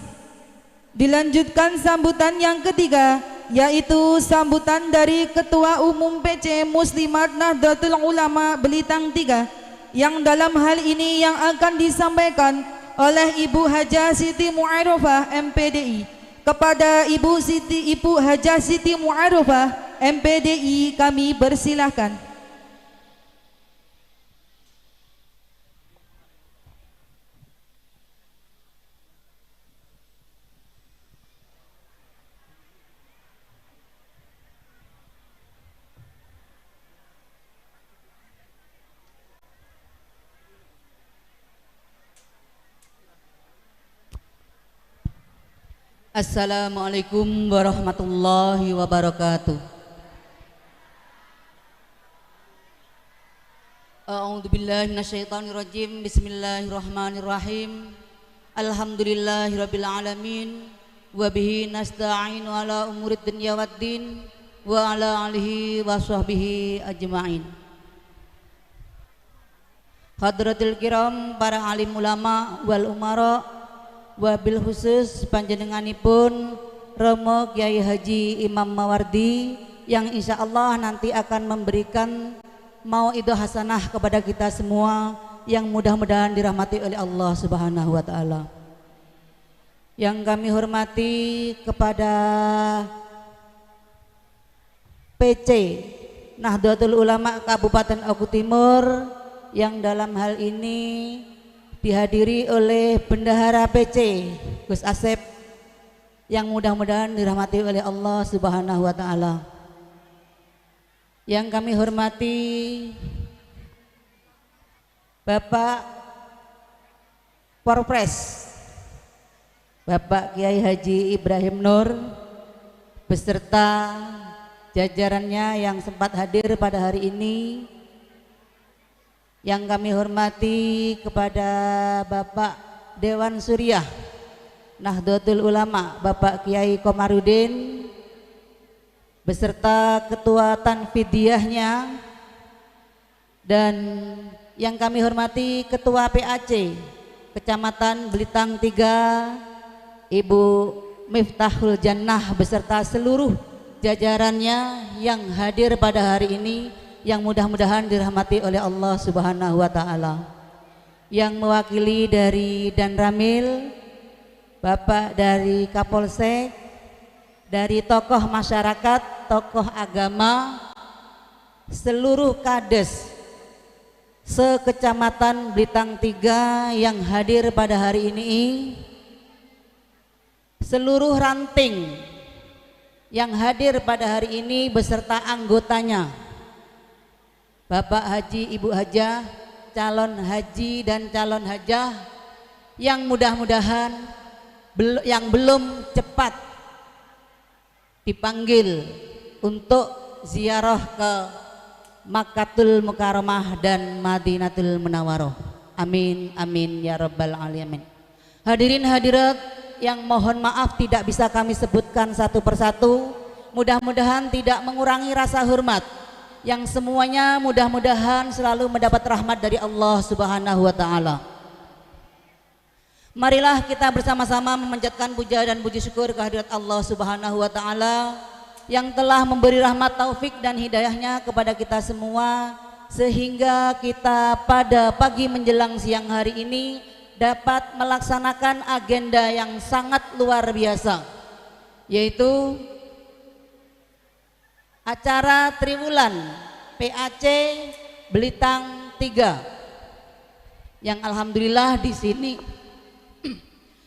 Dilanjutkan sambutan yang ketiga, yaitu sambutan dari Ketua Umum PC Muslimat Nahdlatul Ulama Belitang 3, yang dalam hal ini yang akan disampaikan oleh Ibu Hajah Siti Mu'arofah MPDI. Kepada Ibu Hajah Siti Mu'arofah MPDI kami persilahkan. Assalamualaikum warahmatullahi wabarakatuh. A'udzu billahi minasyaitonir rajim. Bismillahirrahmanirrahim. Alhamdulillahirabbil alamin wa bihi nasta'inu ala umurid dunya waddin wa ala alihi wa sahbihi ajma'in. Hadratil kiram, para alim ulama wal umara, wabil khusus panjenenganipun Romo Kiai Haji Imam Mawardi yang insya Allah nanti akan memberikan mauidhah hasanah kepada kita semua yang mudah-mudahan dirahmati oleh Allah Subhanahu wa taala. Yang kami hormati kepada PC Nahdlatul Ulama Kabupaten Oku Timur yang dalam hal ini dihadiri oleh Bendahara PC Gus Asep yang mudah-mudahan dirahmati oleh Allah Subhanahu wa taala. Yang kami hormati Bapak Porpres Bapak Kiai Haji Ibrahim Nur beserta jajarannya yang sempat hadir pada hari ini. Yang kami hormati kepada Bapak Dewan Suriah Nahdlatul Ulama Bapak Kiai Komarudin beserta Ketua Tanfidiyahnya, dan yang kami hormati Ketua PAC Kecamatan Belitang 3 Ibu Miftahul Jannah beserta seluruh jajarannya yang hadir pada hari ini yang mudah-mudahan dirahmati oleh Allah Subhanahu wa taala. Yang mewakili dari Danramil, Bapak dari Kapolsek, dari tokoh masyarakat, tokoh agama, seluruh kades sekecamatan Belitang 3 yang hadir pada hari ini, seluruh ranting yang hadir pada hari ini beserta anggotanya, Bapak Haji, Ibu Hajah, calon haji dan calon hajah yang mudah-mudahan yang belum cepat dipanggil untuk ziarah ke Makkatul Mukarramah dan Madinatul Munawwarah. Amin amin ya rabbal alamin. Hadirin hadirat yang mohon maaf tidak bisa kami sebutkan satu persatu, mudah-mudahan tidak mengurangi rasa hormat yang semuanya mudah-mudahan selalu mendapat rahmat dari Allah Subhanahu wa taala. Marilah kita bersama-sama memanjatkan puja dan puji syukur kehadirat Allah Subhanahu wa taala yang telah memberi rahmat, taufik dan hidayahnya kepada kita semua sehingga kita pada pagi menjelang siang hari ini dapat melaksanakan agenda yang sangat luar biasa, yaitu acara Triwulan PAC Belitang 3 yang alhamdulillah di sini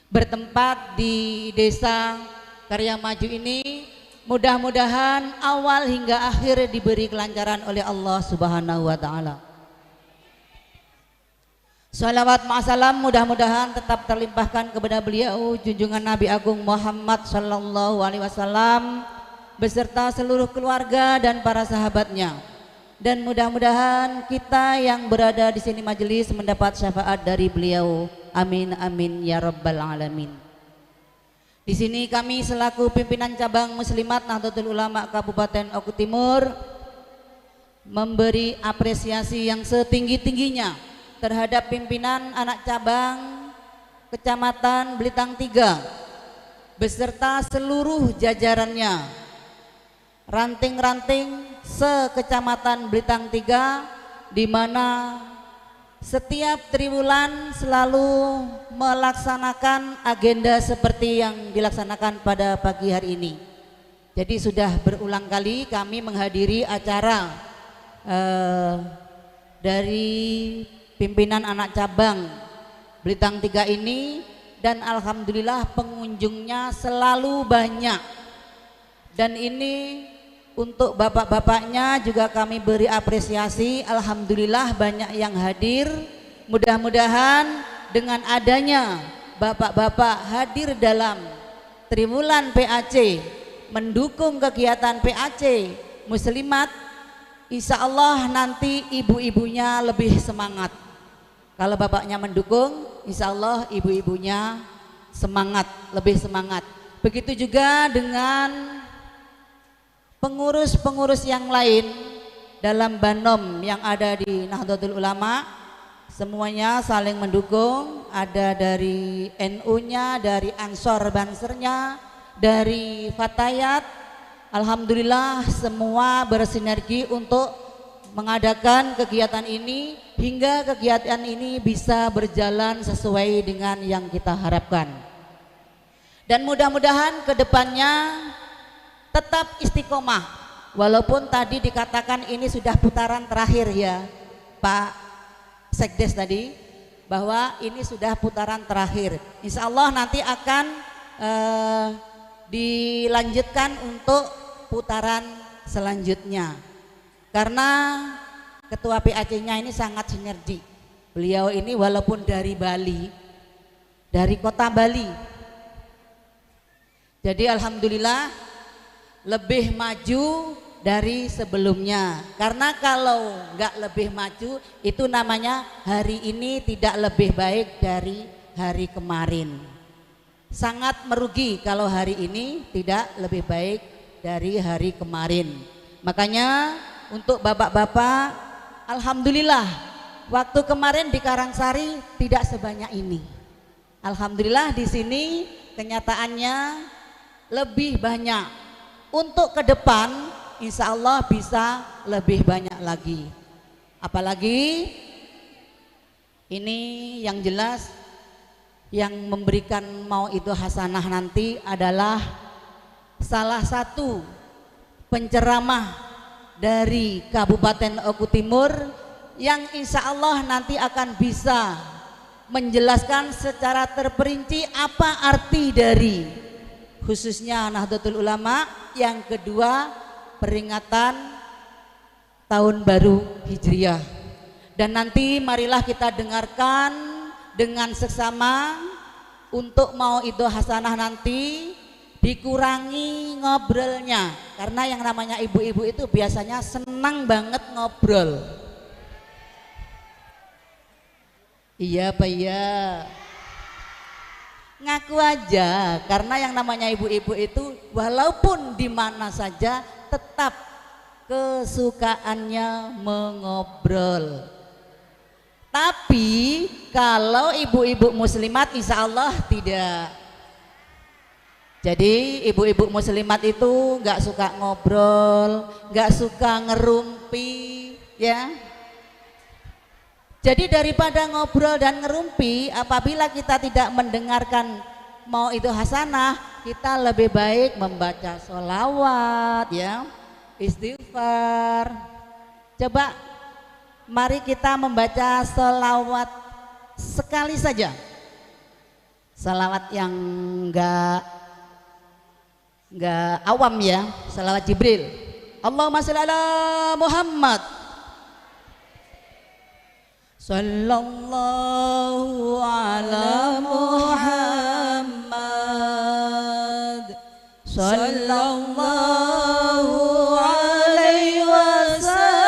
bertempat di Desa Karya Maju ini. Mudah-mudahan awal hingga akhir diberi kelancaran oleh Allah Subhanahu wa taala. Shalawat ma'asalam mudah-mudahan tetap terlimpahkan kepada beliau junjungan Nabi Agung Muhammad sallallahu alaihi wasallam beserta seluruh keluarga dan para sahabatnya. Dan mudah-mudahan kita yang berada di sini majelis mendapat syafaat dari beliau. Amin amin ya rabbal alamin. Di sini kami selaku pimpinan cabang Muslimat Nahdlatul Ulama Kabupaten Oku Timur memberi apresiasi yang setinggi-tingginya terhadap pimpinan anak cabang Kecamatan Belitang 3 beserta seluruh jajarannya, ranting-ranting sekecamatan Belitang 3, di mana setiap triwulan selalu melaksanakan agenda seperti yang dilaksanakan pada pagi hari ini. Jadi sudah berulang kali kami menghadiri acara dari pimpinan anak cabang Belitang 3 ini, dan alhamdulillah pengunjungnya selalu banyak. Dan ini untuk bapak-bapaknya juga kami beri apresiasi, alhamdulillah banyak yang hadir. Mudah-mudahan dengan adanya bapak-bapak hadir dalam Triwulan PAC mendukung kegiatan PAC Muslimat, insya Allah nanti ibu-ibunya lebih semangat. Kalau bapaknya mendukung, insya Allah ibu-ibunya semangat, lebih semangat. Begitu juga dengan pengurus-pengurus yang lain dalam Banom yang ada di Nahdlatul Ulama, semuanya saling mendukung. Ada dari NU-nya, dari Ansor Bansernya, dari Fatayat. Alhamdulillah semua bersinergi untuk mengadakan kegiatan ini hingga kegiatan ini bisa berjalan sesuai dengan yang kita harapkan. Dan mudah-mudahan kedepannya tetap istiqomah. Walaupun tadi dikatakan ini sudah putaran terakhir ya Pak Sekdes tadi, bahwa ini sudah putaran terakhir. Insya Allah nanti akan dilanjutkan untuk putaran selanjutnya. Karena ketua PAC-nya ini sangat sinergi. Beliau ini walaupun dari Bali, dari kota Bali. Jadi alhamdulillah lebih maju dari sebelumnya. Karena kalau nggak lebih maju itu namanya hari ini tidak lebih baik dari hari kemarin. Sangat merugi kalau hari ini tidak lebih baik dari hari kemarin. Makanya untuk bapak-bapak, alhamdulillah waktu kemarin di Karangsari tidak sebanyak ini. Alhamdulillah di sini kenyataannya lebih banyak. Untuk ke depan insya Allah bisa lebih banyak lagi. Apalagi ini yang jelas yang memberikan mau itu hasanah nanti adalah salah satu penceramah dari Kabupaten Oku Timur yang insya Allah nanti akan bisa menjelaskan secara terperinci apa arti dari khususnya Nahdlatul Ulama. Yang kedua, peringatan Tahun Baru Hijriah. Dan nanti marilah kita dengarkan dengan seksama. Untuk mau itu hasanah nanti dikurangi ngobrolnya, karena yang namanya ibu-ibu itu biasanya senang banget ngobrol. Iya apa iya? Ngaku aja, karena yang namanya ibu-ibu itu walaupun di mana saja tetap kesukaannya mengobrol. Tapi kalau ibu-ibu muslimat insya Allah tidak. Jadi ibu-ibu muslimat itu nggak suka ngobrol, nggak suka ngerumpi, ya. Jadi daripada ngobrol dan ngerumpi, apabila kita tidak mendengarkan mau itu hasanah, kita lebih baik membaca sholawat, ya, istighfar. Coba mari kita membaca sholawat sekali saja. Sholawat yang enggak awam ya, sholawat Jibril. Allahumma sholli ala Muhammad. Sallallahu ala Muhammad. Sallallahu alaihi wasallam.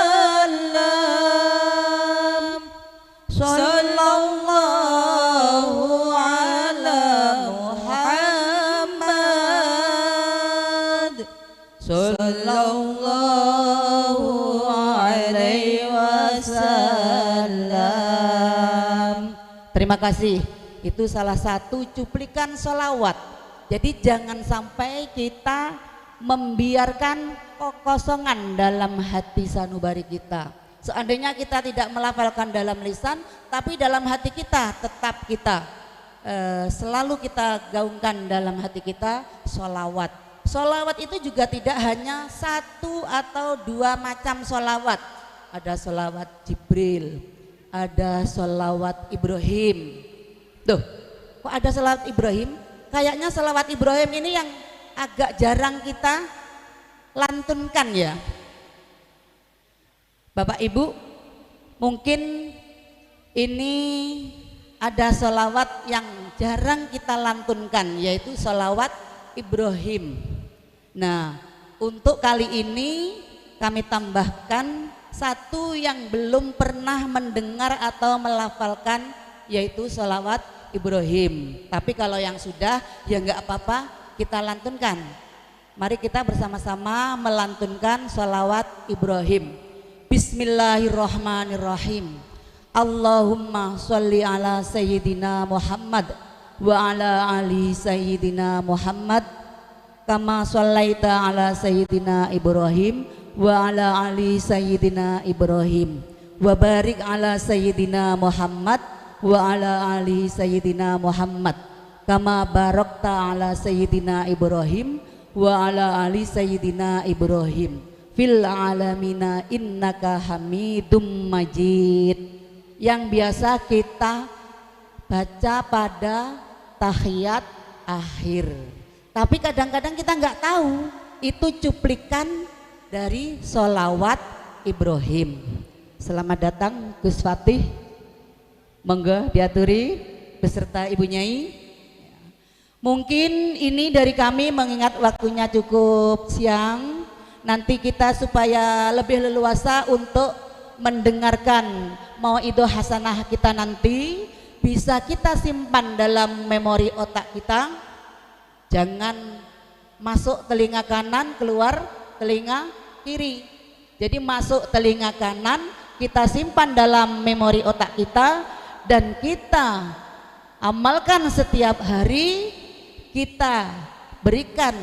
Sallallahu ala Muhammad. Sallallahu alaihi wasallam. Terima kasih. Itu salah satu cuplikan sholawat. Jadi jangan sampai kita membiarkan kekosongan dalam hati sanubari kita. Seandainya kita tidak melafalkan dalam lisan, tapi dalam hati kita tetap kita selalu kita gaungkan dalam hati kita sholawat. Sholawat itu juga tidak hanya satu atau dua macam sholawat. Ada sholawat Jibril, ada sholawat Ibrahim. Tuh, kok ada sholawat Ibrahim? Kayaknya sholawat Ibrahim ini yang agak jarang kita lantunkan ya. Bapak Ibu, mungkin ini ada sholawat yang jarang kita lantunkan, yaitu sholawat Ibrahim. Nah, untuk kali ini kami tambahkan satu yang belum pernah mendengar atau melafalkan, yaitu sholawat Ibrahim. Tapi kalau yang sudah ya nggak apa-apa, kita lantunkan. Mari kita bersama-sama melantunkan sholawat Ibrahim. Bismillahirrahmanirrahim. Allahumma sholli ala Sayyidina Muhammad wa ala ali Sayyidina Muhammad kama shallaita ala Sayyidina Ibrahim wa ala ali Sayyidina Ibrahim wa barik ala Sayyidina Muhammad wa ala ali Sayyidina Muhammad kama barakta ala Sayyidina Ibrahim wa ala ali Sayyidina Ibrahim fil alamina innaka hamidum majid. Yang biasa kita baca pada tahiyat akhir, tapi kadang-kadang kita nggak tahu itu cuplikan dari sholawat Ibrahim. Selamat datang Gus Fatih, monggo diaturi beserta Ibu Nyai. Mungkin ini dari kami, mengingat waktunya cukup siang, nanti kita supaya lebih leluasa untuk mendengarkan mauidhoh hasanah kita nanti, bisa kita simpan dalam memori otak kita. Jangan masuk telinga kanan keluar telinga kiri. Jadi masuk telinga kanan, kita simpan dalam memori otak kita dan kita amalkan setiap hari. Kita berikan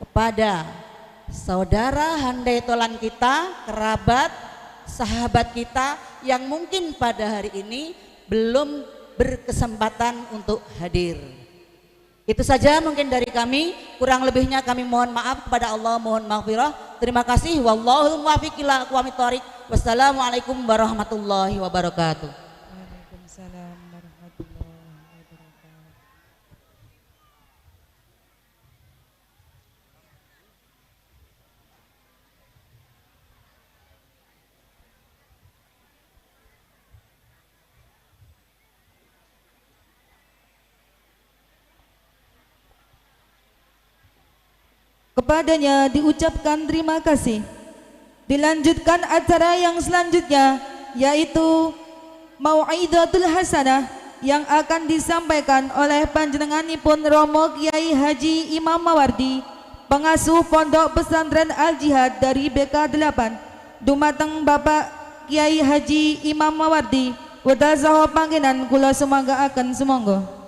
kepada saudara handai tolan kita, kerabat, sahabat kita yang mungkin pada hari ini belum berkesempatan untuk hadir. Itu saja mungkin dari kami, kurang lebihnya kami mohon maaf kepada Allah, mohon maghfirah. Terima kasih. Wallahul muwaffiq ila aqwamit thoriq. Wassalamualaikum warahmatullahi wabarakatuh. Waalaikumsalam warahmatullahi wabarakatuh. Kepadanya diucapkan terima kasih. Dilanjutkan acara yang selanjutnya, yaitu Mau'idatul Hasanah yang akan disampaikan oleh panjenenganipun Romo Kiai Haji Imam Mawardi, pengasuh Pondok Pesantren Al Jihad dari BK 8. Dumateng Bapak Kiai Haji Imam Mawardi, wedal saha panggenan kula sumanggaaken sumangga.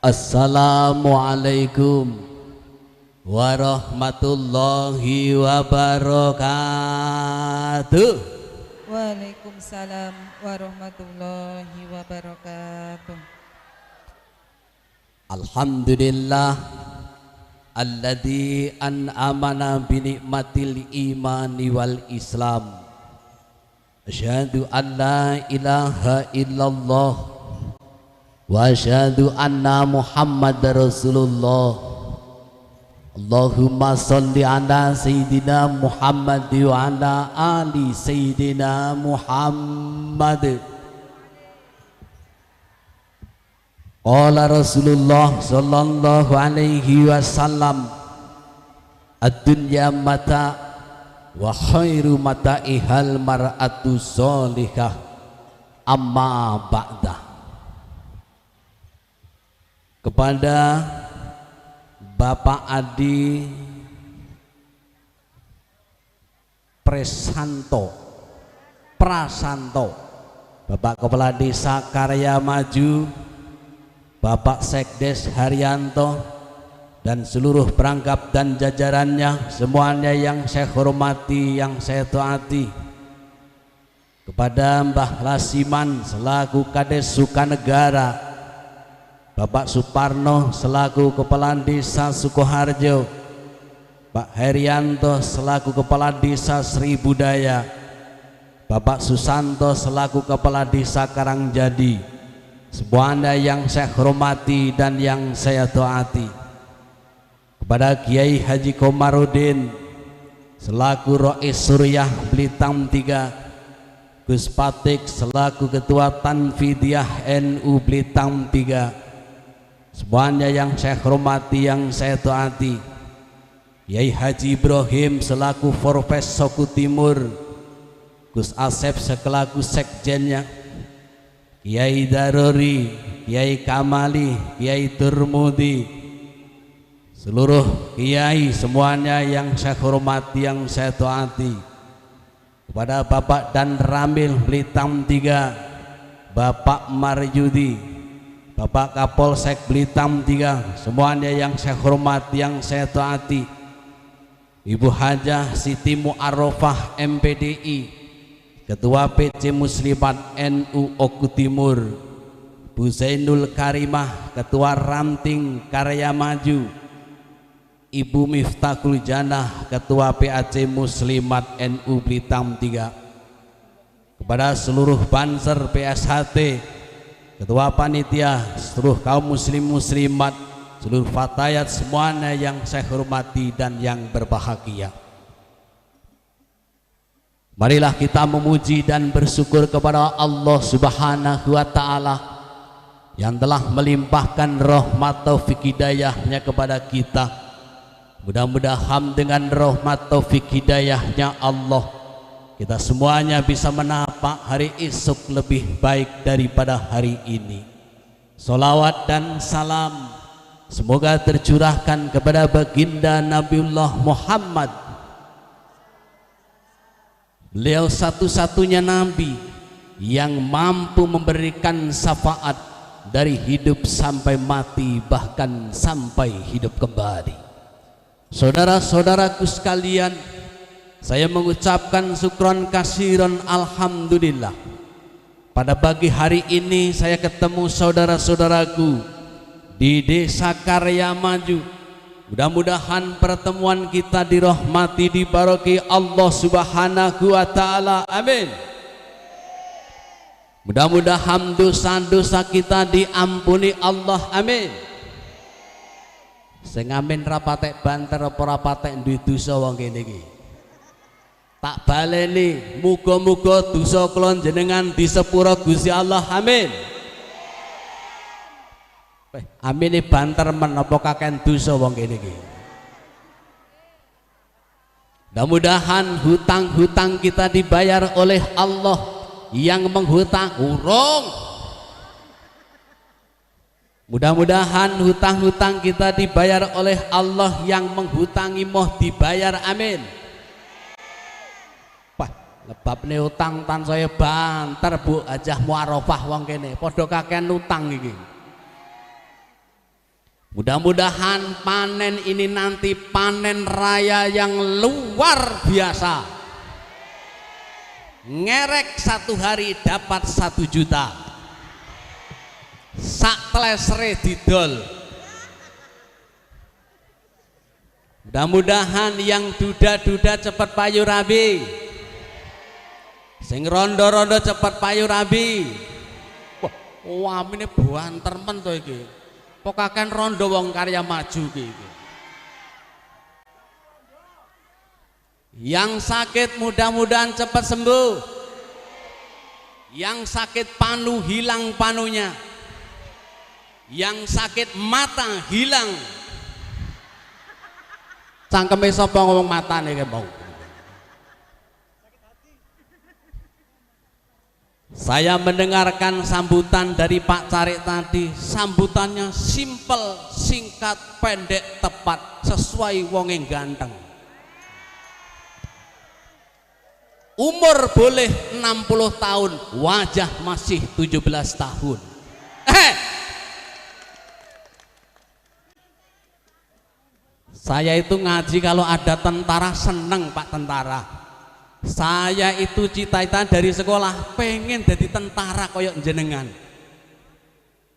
Assalamualaikum warahmatullahi wabarakatuh. Waalaikumsalam warahmatullahi wabarakatuh. Alhamdulillah alladzi an'amana bi nikmatil imani wal islam. Asyhadu an la ilaha illallah wa asyhadu anna Muhammadar Rasulullah. Allahumma sholli ala sayyidina Muhammad wa ala ali sayyidina Muhammad. Qala Rasulullah sallallahu alaihi wasallam, ad-dunya mata wa khairu mata'ihal mar'atu sholihah amma ba'dah. Kepada Bapak Adi Prasanto, Bapak Kepala Desa Karya Maju, Bapak Sekdes Haryanto dan seluruh perangkap dan jajarannya, semuanya yang saya hormati, yang saya taati. Kepada Mbah Lasiman selaku Kades Sukanegara, Bapak Suparno selaku Kepala Desa Sukoharjo, Pak Herianto selaku Kepala Desa Sri Budaya, Bapak Susanto selaku Kepala Desa Karangjadi, semuanya yang saya hormati dan yang saya taati. Kepada Kiai Haji Komarudin selaku Rois Suriah Blitang 3, Gus Patik selaku Ketua Tanfidiyah NU Blitang 3, semuanya yang saya hormati, yang saya taati. Kiai Haji Ibrahim selaku Forpes Soku Timur, Gus Asep selaku Sekjennya, Kiai Daruri, Kiai Kamali, Kiai Turmudi, seluruh kiai semuanya yang saya hormati, yang saya taati. Kepada Bapak dan Ramil Blitang 3, Bapak Maryudi, Bapak Kapolsek Blitang 3, semuanya yang saya hormati, yang saya taati. Ibu Hajah Siti Muarrofah MPDI, Ketua PC Muslimat NU Oku Timur, Bu Zainul Karimah, Ketua Ranting Karya Maju, Ibu Miftahul Janah, Ketua PAC Muslimat NU Blitang 3, kepada seluruh Banser PSHT, Ketua Panitia, seluruh kaum muslim muslimat, seluruh fatayat semuanya yang saya hormati dan yang berbahagia. Marilah kita memuji dan bersyukur kepada Allah Subhanahu wa Ta'ala yang telah melimpahkan rahmat taufik hidayahnya kepada kita. Mudah-mudahan dengan rahmat taufik hidayahnya Allah, kita semuanya bisa menapak hari esok lebih baik daripada hari ini. Salawat dan salam semoga tercurahkan kepada baginda Nabiullah Muhammad. Beliau satu-satunya nabi yang mampu memberikan syafaat dari hidup sampai mati, bahkan sampai hidup kembali. Saudara-saudaraku sekalian, saya mengucapkan syukron kasiron alhamdulillah. Pada pagi hari ini saya ketemu saudara-saudaraku di Desa Karya Maju. Mudah-mudahan pertemuan kita dirahmati, dibaroki Allah Subhanahu wa Ta'ala. Amin. Mudah-mudahan dosa-dosa kita diampuni Allah. Amin. Sing amin rapatek banter apa rapatek duwe dosa wong kene iki. Tak baleni, muga-muga dosa kula jenengan disepura Gusti Allah. Amin. Amine banter men apa kakean dosa wong kene iki. Mudah-mudahan hutang-hutang kita dibayar oleh Allah yang menghutang urung. Mudah-mudahan hutang-hutang kita dibayar oleh Allah yang menghutangi moh dibayar. Amin. Wah, lebabne utang tansaya banter Bu Hajah Muarofah wong kene padha kakean utang iki. Mudah-mudahan panen ini nanti panen raya yang luar biasa. Ngerek satu hari dapat 1 juta. Sak tlesre didol. Mudah-mudahan yang duda-duda cepat payu rabi, sing rondo-rondo cepat payu rabi. Wah, amine banter men to iki. Pokaken rondo wong Karya Maju iki. Yang sakit mudah-mudahan cepat sembuh. Yang sakit panu hilang panunya. Yang sakit mata hilang. Cangkeme sapa ngomong matane ki mau. Saya mendengarkan sambutan dari Pak Carik tadi, sambutannya simple, singkat, pendek, tepat, sesuai wong yang ganteng. Umur boleh 60 tahun, wajah masih 17 tahun. Saya itu ngaji kalau ada tentara seneng Pak Tentara. Saya itu cita-cita dari sekolah pengen jadi tentara koyok jenengan.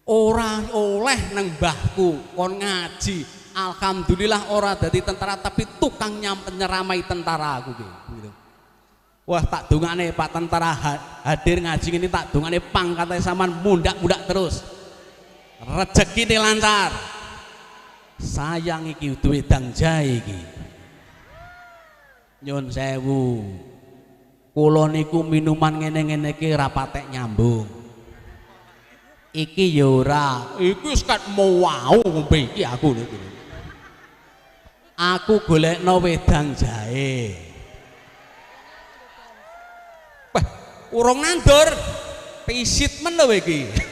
Ora oleh nang mbahku kon ngaji. Alhamdulillah ora dadi tentara tapi tukang nyeramai tentara aku gitu. Wah tak dongane Pak Tentara hadir ngaji ini tak dongane pangkate sampean mundak-mundak terus. Rezekine lancar. Sayang iki duwe wedang jahe iki. Nyun sewu. Kula niku minuman ngene-ngene iki ora patek nyambung. Iki ya ora, iki wis kat mau ngombe iki aku niku. Aku golekno wedang jahe. Wah, urung nandur. Pisit men lho iki.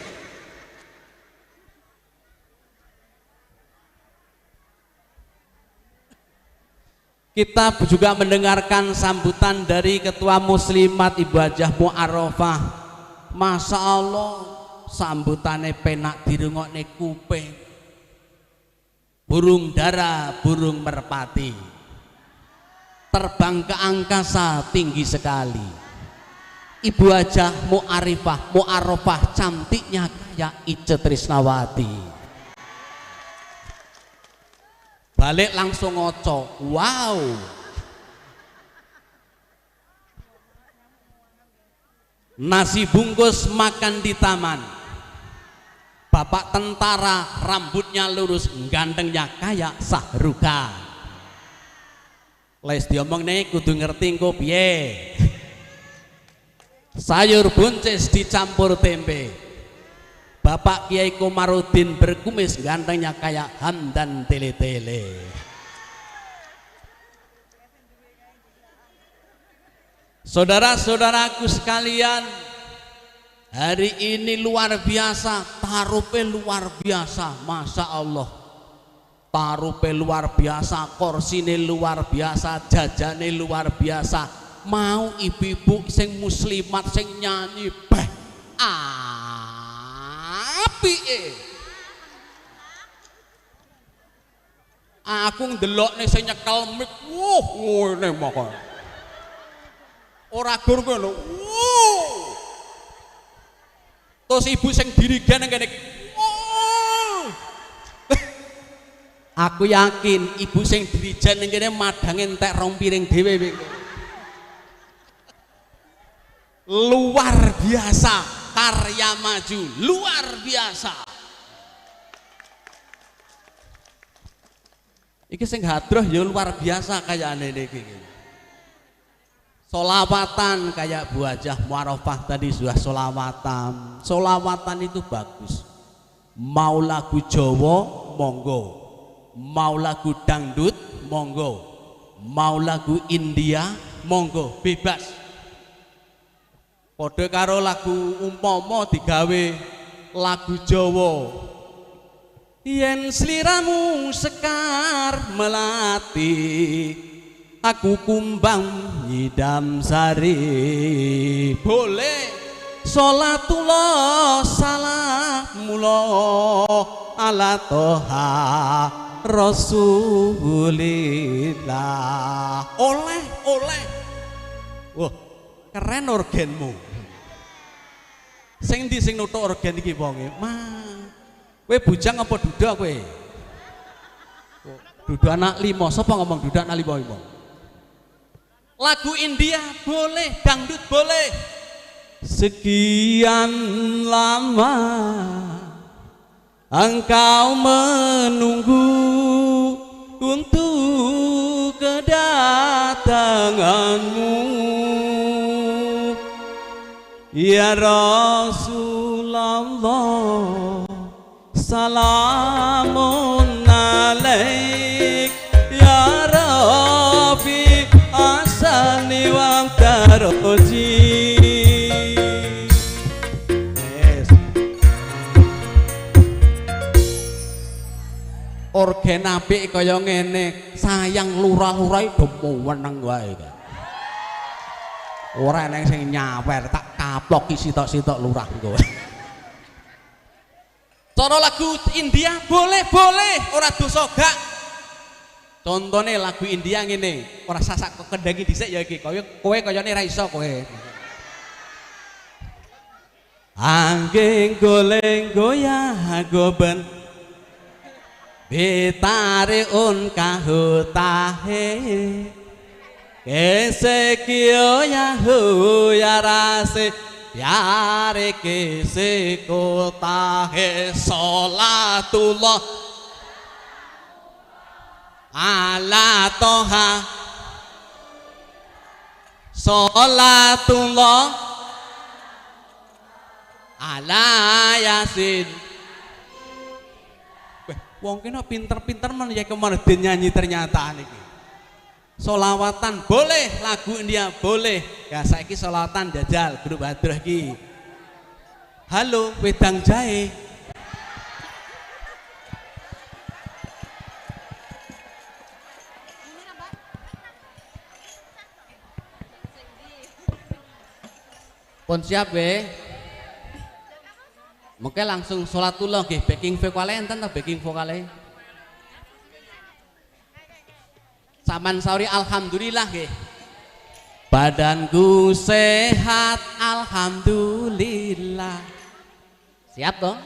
Kita juga mendengarkan sambutan dari Ketua Muslimat Ibu Hajah Mu'arrofah. Masya Allah, sambutannya penak dirungokne kuping. Burung dara, burung merpati, terbang ke angkasa tinggi sekali. Ibu Hajah Mu'arifah, Mu'arrofah cantiknya kayak Ice Trisnawati. Balik langsung ngoco, wow. Nasi bungkus makan di taman. Bapak tentara rambutnya lurus, gantengnya kayak Sahruka. Les diomong nih kudu ngerti engko piye. Sayur buncis dicampur tempe. Bapak Kiai Komarudin berkumis, gantengnya kayak Hamdan Tele-Tele. Saudara-saudaraku sekalian, hari ini luar biasa, tarupe luar biasa, Masya Allah. Tarupe luar biasa, korsine luar biasa, jajane luar biasa. Mau ibu-ibu sing muslimat sing nyanyi beh apike. Aku ndelokne sing nyekel mik, wuh ngene moko. Ora gur ngono. Wuh. Terus ibu sing dirigen nang kene. Wuh. Aku yakin ibu sing dirigen nang kene madange entek rong piring dhewe. Luar biasa, karya maju luar biasa. Iki sing hadroh ya luar biasa kayane iki. Solawatan kayak Bu Hajah Mu'arrofah tadi sudah solawatan. Solawatan itu bagus. Mau lagu Jawa monggo, mau lagu dangdut monggo, mau lagu India monggo, bebas. Padha karo lagu umpama digawe lagu Jawa. Yen sliramu sekar melati, aku kumbang nyidam sari. Boleh. Salatullah salamullah ala toha Rasulillah. Oleh, oleh. Wah, keren orgenmu. Sing ndi sing nuthuk orgen iki wonge? Ma. Kowe bujang apa duda kowe? Duda anak limo, sapa ngomong duda anak limo iki? Lagu India boleh, dangdut boleh. Sekian lama engkau menunggu untuk kedatanganmu. Ya Rasulullah, salamun alaik ya Rabbi asani wa daroji. Yes. Orgen apik kaya ngene, sayang lurah-lurahe do weneng wae. Ora eneng sing nyawer, tak kaploki sitok-sitok lurah kowe. Cara lagu India boleh, boleh, ora dosa gak. Contone lagu India ngene, ora sasak kok kendangi dhisik ya iki. Kaya kowe kayane ra iso kowe. Anggeng goleng goyah goben betare un kahutahe kese kiyo yahu yarase pyare kese kotahe salatullah ala toha salatullah ala yasin. Weh, wong kene pinter-pinter men ya kemana den nyanyi ternyata niki. Solawatan boleh, lagu India boleh. Ya saiki solawatan jajal grup hadroh iki. Halo wedang jahe. Pun siap we. Mungkin langsung sholatullah nggih, backing vokale enten ta backing vokale? Saman sauri alhamdulillah nggih. Badanku sehat alhamdulillah. Siap toh?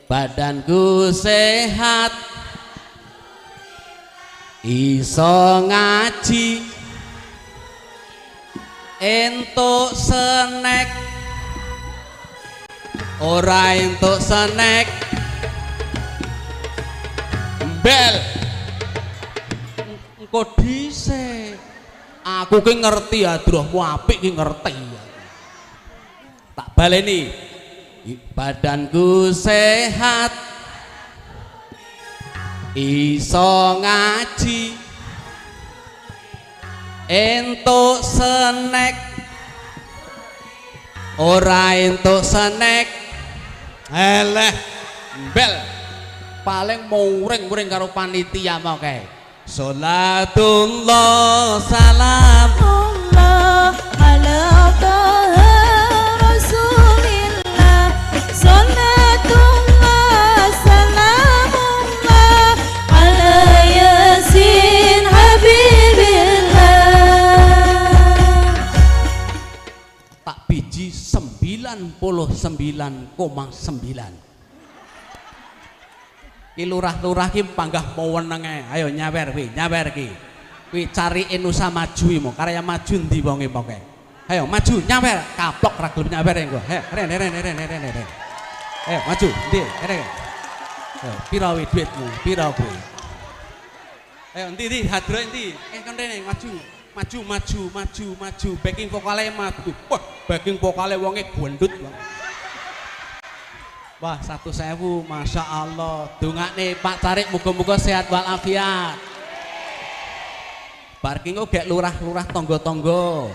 Badanku sehat iso ngaji entuk senek ora entuk senek bel engko dhisik aku ki ngerti hadrohmu apik ki ngerti tak baleni badanku sehat iso ngaji entuk senek ora entuk senek eleh bel paling muring-muring karo panitia mau kae. Salatullah salamullah ala taha rasulillah salatullah salamullah ala yasin habibillah. Tak biji 99,9. Ki lurah-lurah ki panggah wenenge. Ayo nyawer kuwi, nyawer ki. Kuwi cari Nusa Maju mo, karya maju ndi wonge pokoke. Ayo maju nyawer, kaplok ra gelem nyawer engko. Ayo rene rene rene rene rene. Ayo maju ndi rene. Ayo pira wi duitmu? Pira kuwi? Ayo ndi ndi hadro ndi? Kon rene maju. Maju maju maju maju backing vokale maju. Wah, backing vokale wonge gendut banget. Wah, 1.000, Masya Allah. Dongakne Pak Carik muga-muga sehat walafiat. Bar ki engko gek lurah-lurah tangga-tangga.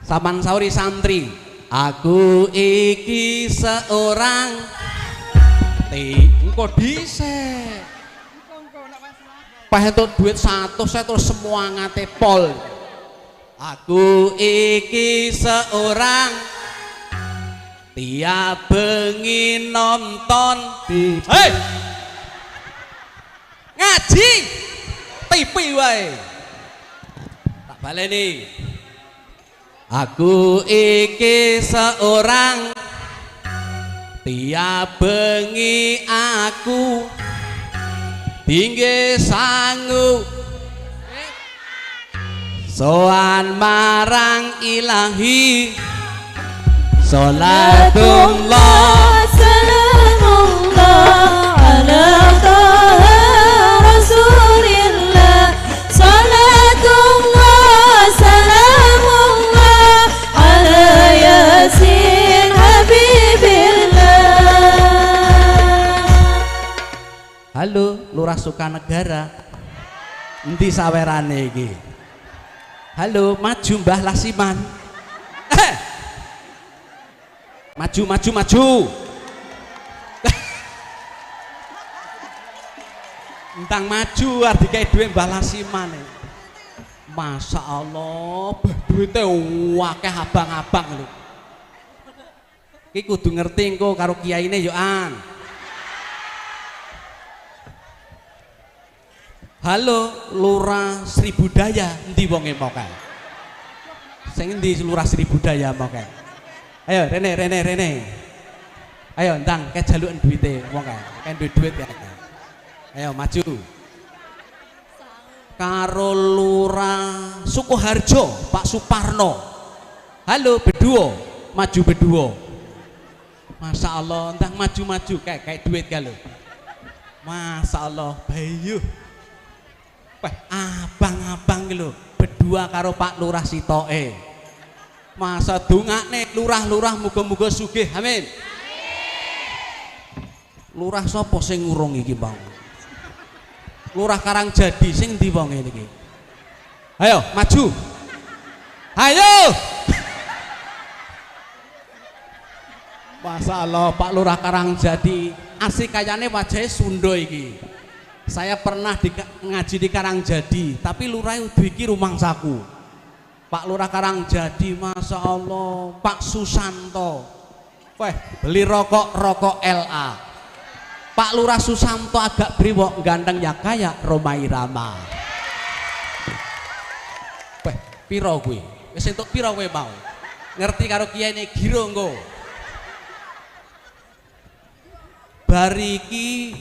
Saman sauri santri. Aku iki seorang ti engko dhisik. Pah entuk duit 100 terus semangate pol. Aku iki seorang tiap bengi nonton TV. Hei! Ngaji TV wae. Tak baleni. Aku iki seorang tiap bengi aku tinggi sangu sowan marang ilahi. Salatullah salamullah ala taha rasulillah salatullah salamullah ala yasin habibillah. Halo Lurah Sukanegara, endi sawerane iki? Halo maju Mbah Lasiman. Maju maju maju. Entang maju arep dikei dhuwit Mbah Lasiman. Masya Allah, duwite akeh abang-abang lho. Iki kudu ngerti engko karo kiyaine yo an. Halo Lurah Sri Budaya, endi wonge mau kae? Sing endi Lurah Sri Budaya mau kae? Ayo rene rene rene. Ayo ndang kae jaluken duwite wong kae. Kae duwe duit ya. Ayo maju. Karo Lurah Sukoharjo, Pak Suparno. Halo berdua, maju berdua. Masya Allah, entah maju-maju kayak kayak duit kalau. Masya Allah, bayu. Wah, abang-abang lho, berdua karo Pak Lurah sitoke. Masa dongakne lurah-lurah muga-muga sugih. Amin. Lurah sapa sing ngurung iki, Bang? Lurah Karangjadi sing ndi wonge niki? Ayo, maju. Ayo. Masya Allah, Pak Lurah Karangjadi asli kayane wajahnya Sunda iki. Saya pernah ngaji di Karangjadi, tapi lurah udu iki rumangsaku. Pak Lurah Karangjadi, Masya Allah, Pak Susanto. Weh, beli rokok, rokok LA. Pak Lurah Susanto agak brewok, ganteng ya kayak Rhoma Irama. Weh, piro kuwi? Wis entuk piro kowe mau? Ngerti karo kiyaine giro engko. Bariki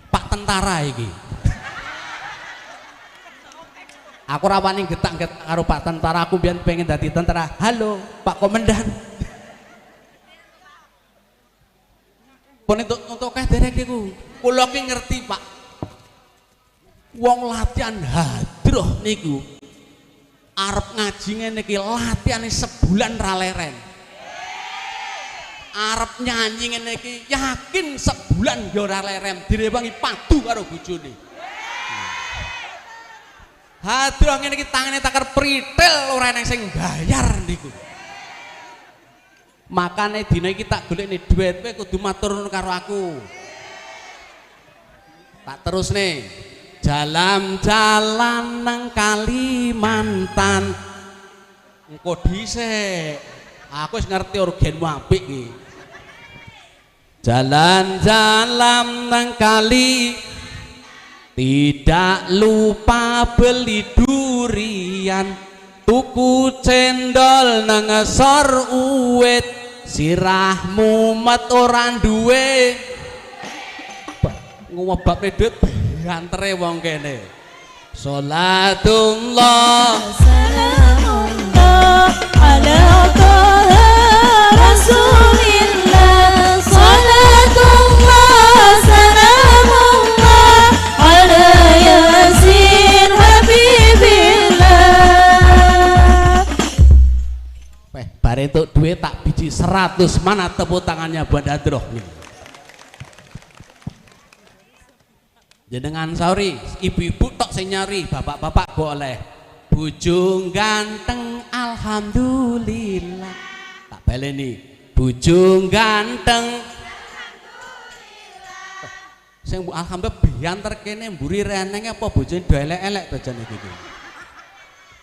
Pak Tentara iki. Aku ra wani getak-getak karo Pak Tentara, aku biyen pengen dadi tentara. Halo, Pak Komandan. Pun entuk kae derek niku. Kula ki ngerti, Pak. Wong latihan hadroh niku arep ngaji ngene iki latihane sebulan ra leren. Arep nyanyi ngene iki yakin sebulan ya ora leren, direwangi padu karo bojone. Hadroh ngene iki tangane taker pritil ora eneng sing bayar niku. Makane dina iki tak golekne dhuwit, kowe kudu matur nuwun karo aku. Tak terusne. Jalan-jalan nang Kalimantan. Engko dhisik. Aku wis ngerti orgenmu apik iki. Jalan-jalan nang kali, tidak lupa beli durian, tuku cendol nang ngesor uwit, sirah mumet ora duwe. Ngewebabne dhuwit bantere wong kene. Salatullah salamullah ala Toha Rasulillah. Salatullah salamullah ala Yasin Habibillah. Weh, bare entuk duit tak biji 100, mana tepuk tangannya buat hadroh nih. Jenengan sauri, ibu-ibu tok sing nyari, bapak-bapak boleh. Bojo ganteng alhamdulillah. Tak baleni. Bojo ganteng. Sing alhamdulillah bianter kene mburi renenge apa bojone do elek-elek to jane iki.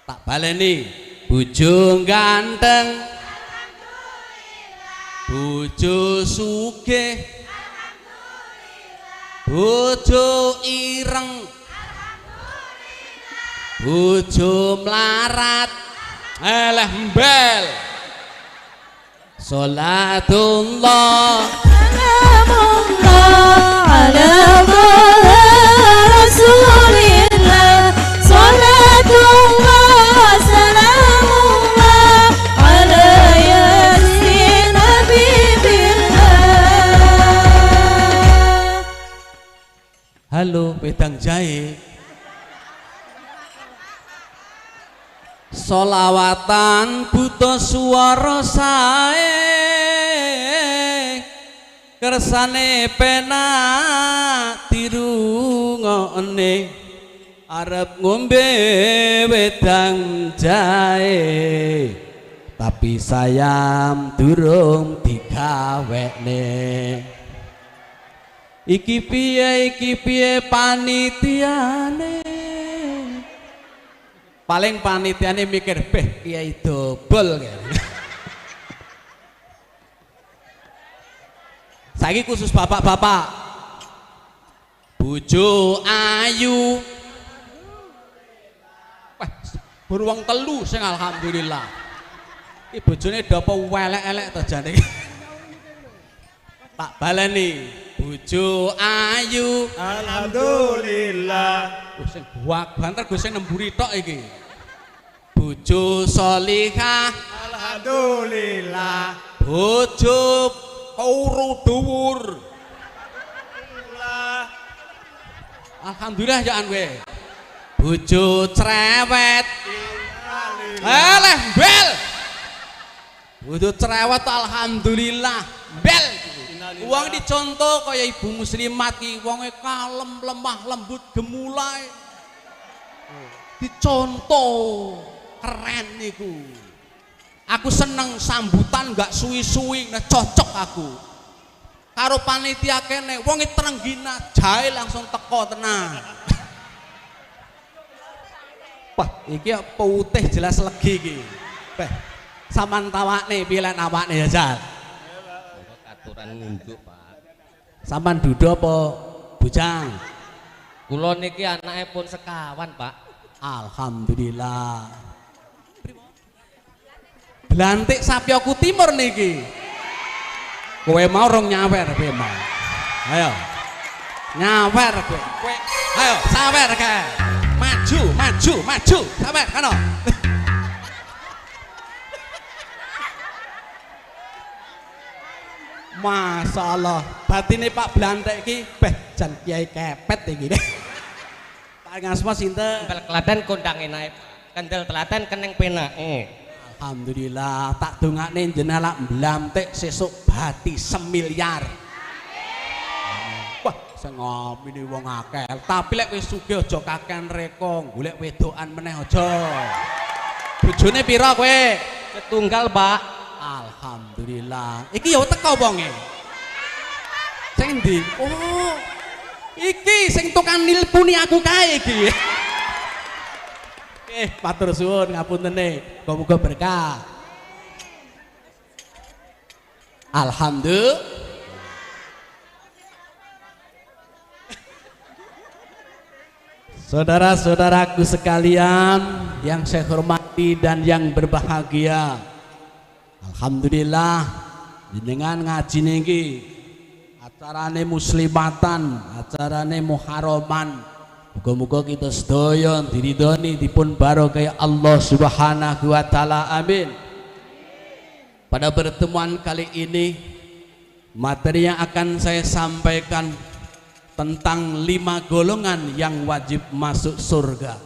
Tak baleni. Bojo ganteng. Bojo sugih. Bojo ireng, bojo melarat, eleh mbel. Salatullah salamullah ala Toha Rasulillah. Salatullah salamullah ala Yasin Habibillah. Halo wedang jahe. Solawatan buta suara sae, kersane penak dirungokne, arep ngombe wedang jahe tapi sayam durung digawekne. Iki piye panitiane? Paling panitiane mikir, beh kiai dobol. Saiki khusus bapak-bapak. Bojo ayu. Wah, beruang telu sing alhamdulillah. Iki bojone do apa welek-elek to jane. Tak baleni, bojo ayu. Alhamdulillah. Oh, sing buak banter gue sing nemburi tok iki. Bojo solihah. Alhamdulillah. Bojo turu dhuwur. Alhamdulillah ya an kowe. Bojo cerewet. Eleh bel. Bojo cerewet alhamdulillah bel. Wong dicontoh kaya ibu muslimat ki wonge kalem, lemah, lembut, gemulai. Dicontoh keren niku. Aku seneng sambutan gak suwi-suwi, nah cocok aku. Karo panitia kene, wonge trenggina jae langsung teko tenan. Wah, iki putih jelas legi iki. Beh, sampean tawakne piye lan awakne ya, Jal? Aturan ngunjuk, Pak. Sampean duda apa bujang? Kula niki anake pun sekawan, Pak. Alhamdulillah. Blantik Sapyaku Timur niki. Kowe mau rong nyawer kowe mau. Ayo. Nyawer kowe. Kowe ayo sawer kae. Maju, maju, maju. Sawer kono. Masalah, batine Pak Blantik iki beh jan kiai kepet iki. Pak ngasma sinten? Kendel Telaten kondang enake. Kendel Telaten keneng penake. Alhamdulillah, tak dongakne jenengan lak mblantik sesuk bati semiliar. Wah, sing ngamini wong akeh. Tapi lek wis sugih aja kakean reka, golek wedokan meneh aja. Bojone pira kowe? Setunggal, Pak. Alhamdulillah. Iki ya teko wonge. Sing endi? Oh. Iki sing tukang nilpuni aku kae iki. Matur suwun ngapuntene. Muga-muga berkah. Alhamdulillah. Saudara-saudaraku sekalian yang saya hormati dan yang berbahagia. Alhamdulillah jenengan ngaji niki acarane muslimatan, acarane muharraman. Muga-muga kita sedaya diridhoni dipun barokah Allah Subhanahu wa taala. Amin. Pada pertemuan kali ini materi yang akan saya sampaikan tentang 5 golongan yang wajib masuk surga.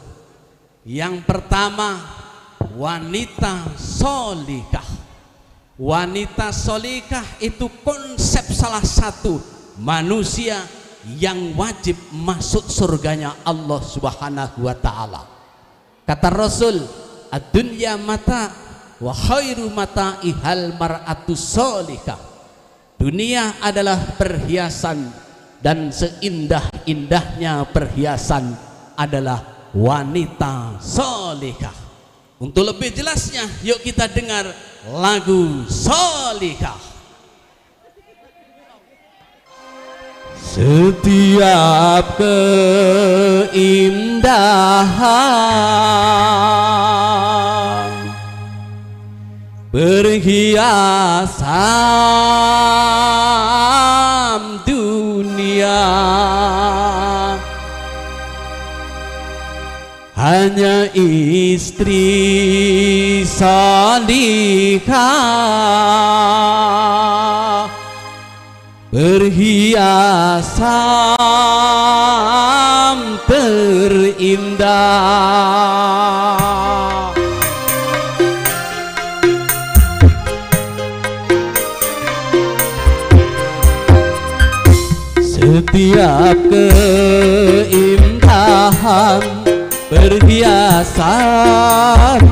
Yang pertama, wanita solihah. Wanita solihah itu konsep salah satu manusia yang wajib masuk surganya Allah Subhanahu wa taala. Kata Rasul, ad-dunya mata wa khairu mata'ihal mar'atu solihah. Dunia adalah perhiasan dan seindah-indahnya perhiasan adalah wanita solihah. Untuk lebih jelasnya, yuk kita dengar lagu Solihah. Setiap keindahan perhiasan dunia hanya istri solihah, perhiasan terindah. Setiap keindahan perhiasan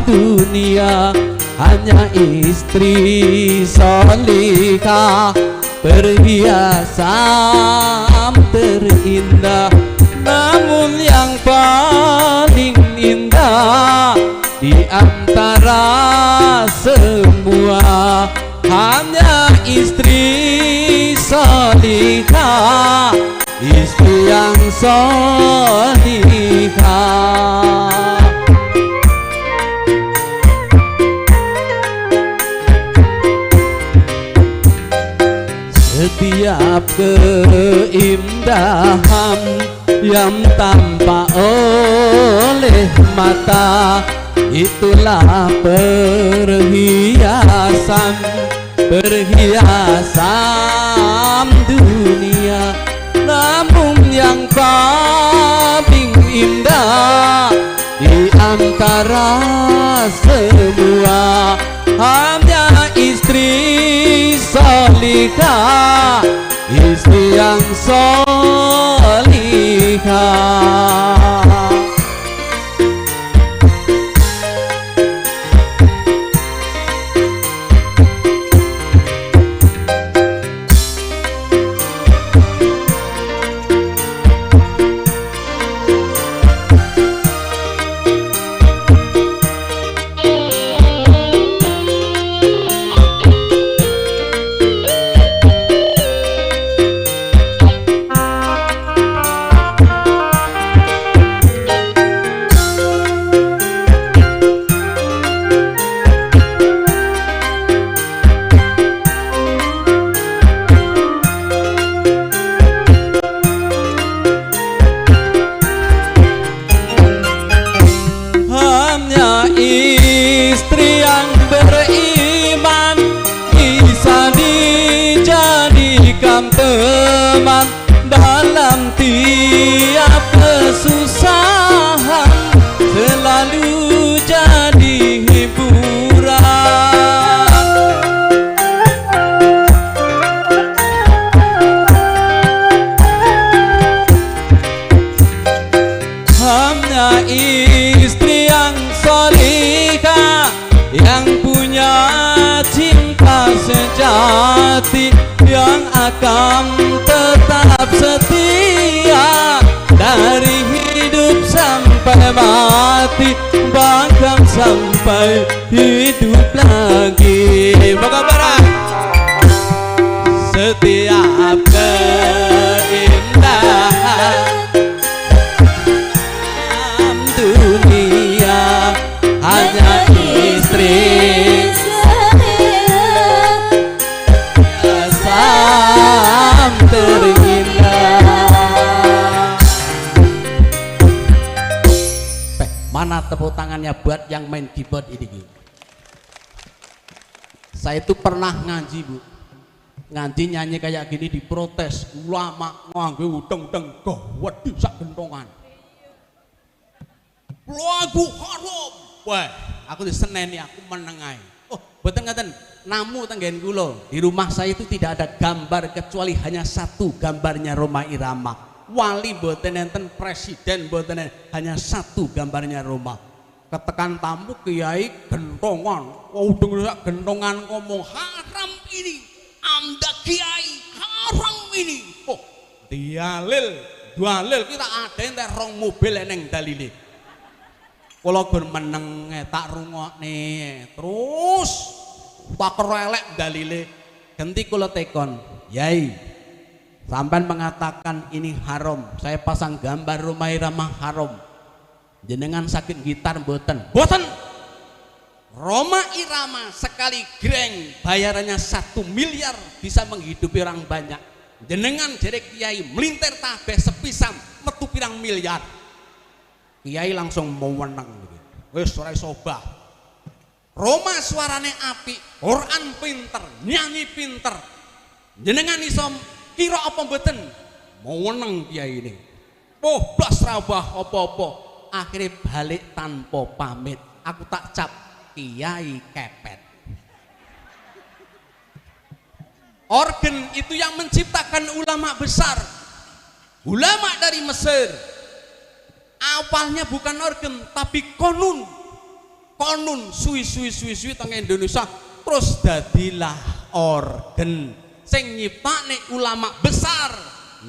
dunia hanya istri solihah, perhiasan terindah. Namun yang paling indah di antara semua hanya istri solihah, istri yang solihah. Setiap keindahan yang tampak oleh mata, itulah perhiasan, perhiasan dunia. Namun yang paling indah di antara semua hanya istri solihah, istri yang solihah. Istri yang beriman bisa dijadikan teman dalam tiap kesusahan, selalu jadi hiburan. Hanya istri yang solihah, yang punya cinta sejati, yang akan tetap setia dari hidup sampai mati, bahkan sampai hidup lagi. Moga barang setiap keindahan dunia hanya istri sam terindah. Mana tepuk tangannya buat yang main keyboard ini? Saya itu pernah ngaji, Bu. Ngaji nyanyi kayak gini diprotes ulama nganggo udeng-udeng gawedi sak gentongan. Lagu haram. Wah, aku diseneni, aku meneng ae. Oh, mboten ngaten. Namu tenggen kula, di rumah saya itu tidak ada gambar kecuali hanya satu, gambarnya Rhoma Irama. Wali mboten enten, presiden mboten enten, hanya satu gambarnya Rhoma. Ketekan tamu kiai gentongan, udeng sak gentongan ngomong haram ini, anda kiai haram ini. Oh, dialil, dalil kita ada entek rong mobil eneng dalile. Kula gon meneng tak rungokne terus tak kerelek dalile. Ganti kula tekon, "Yai, sampean mengatakan ini haram, saya pasang gambar Rhoma Irama haram. Jenengan sakit gitar mboten?" "Mboten. Rhoma Irama sekali greng bayarannya 1 miliar bisa menghidupi orang banyak. Jenengan jere kiai melintir kabeh sepisan metu pirang miliar." Kiai langsung mewenang gitu. Wis ora iso obah. Rhoma suarane apik, Quran pinter, nyanyi pinter. Jenengan iso kira apa mboten? Mewenang kiai ini. Oh, blas ra obah apa-apa. Akhirnya balik tanpa pamit. Aku tak cap kiai kepet. Organ itu yang menciptakan ulama besar. Ulama dari Mesir. Awalnya bukan organ tapi konun. Konun suwi suwi suwi suwi teng Indonesia terus dadilah organ. Sing nyiptakne ulama besar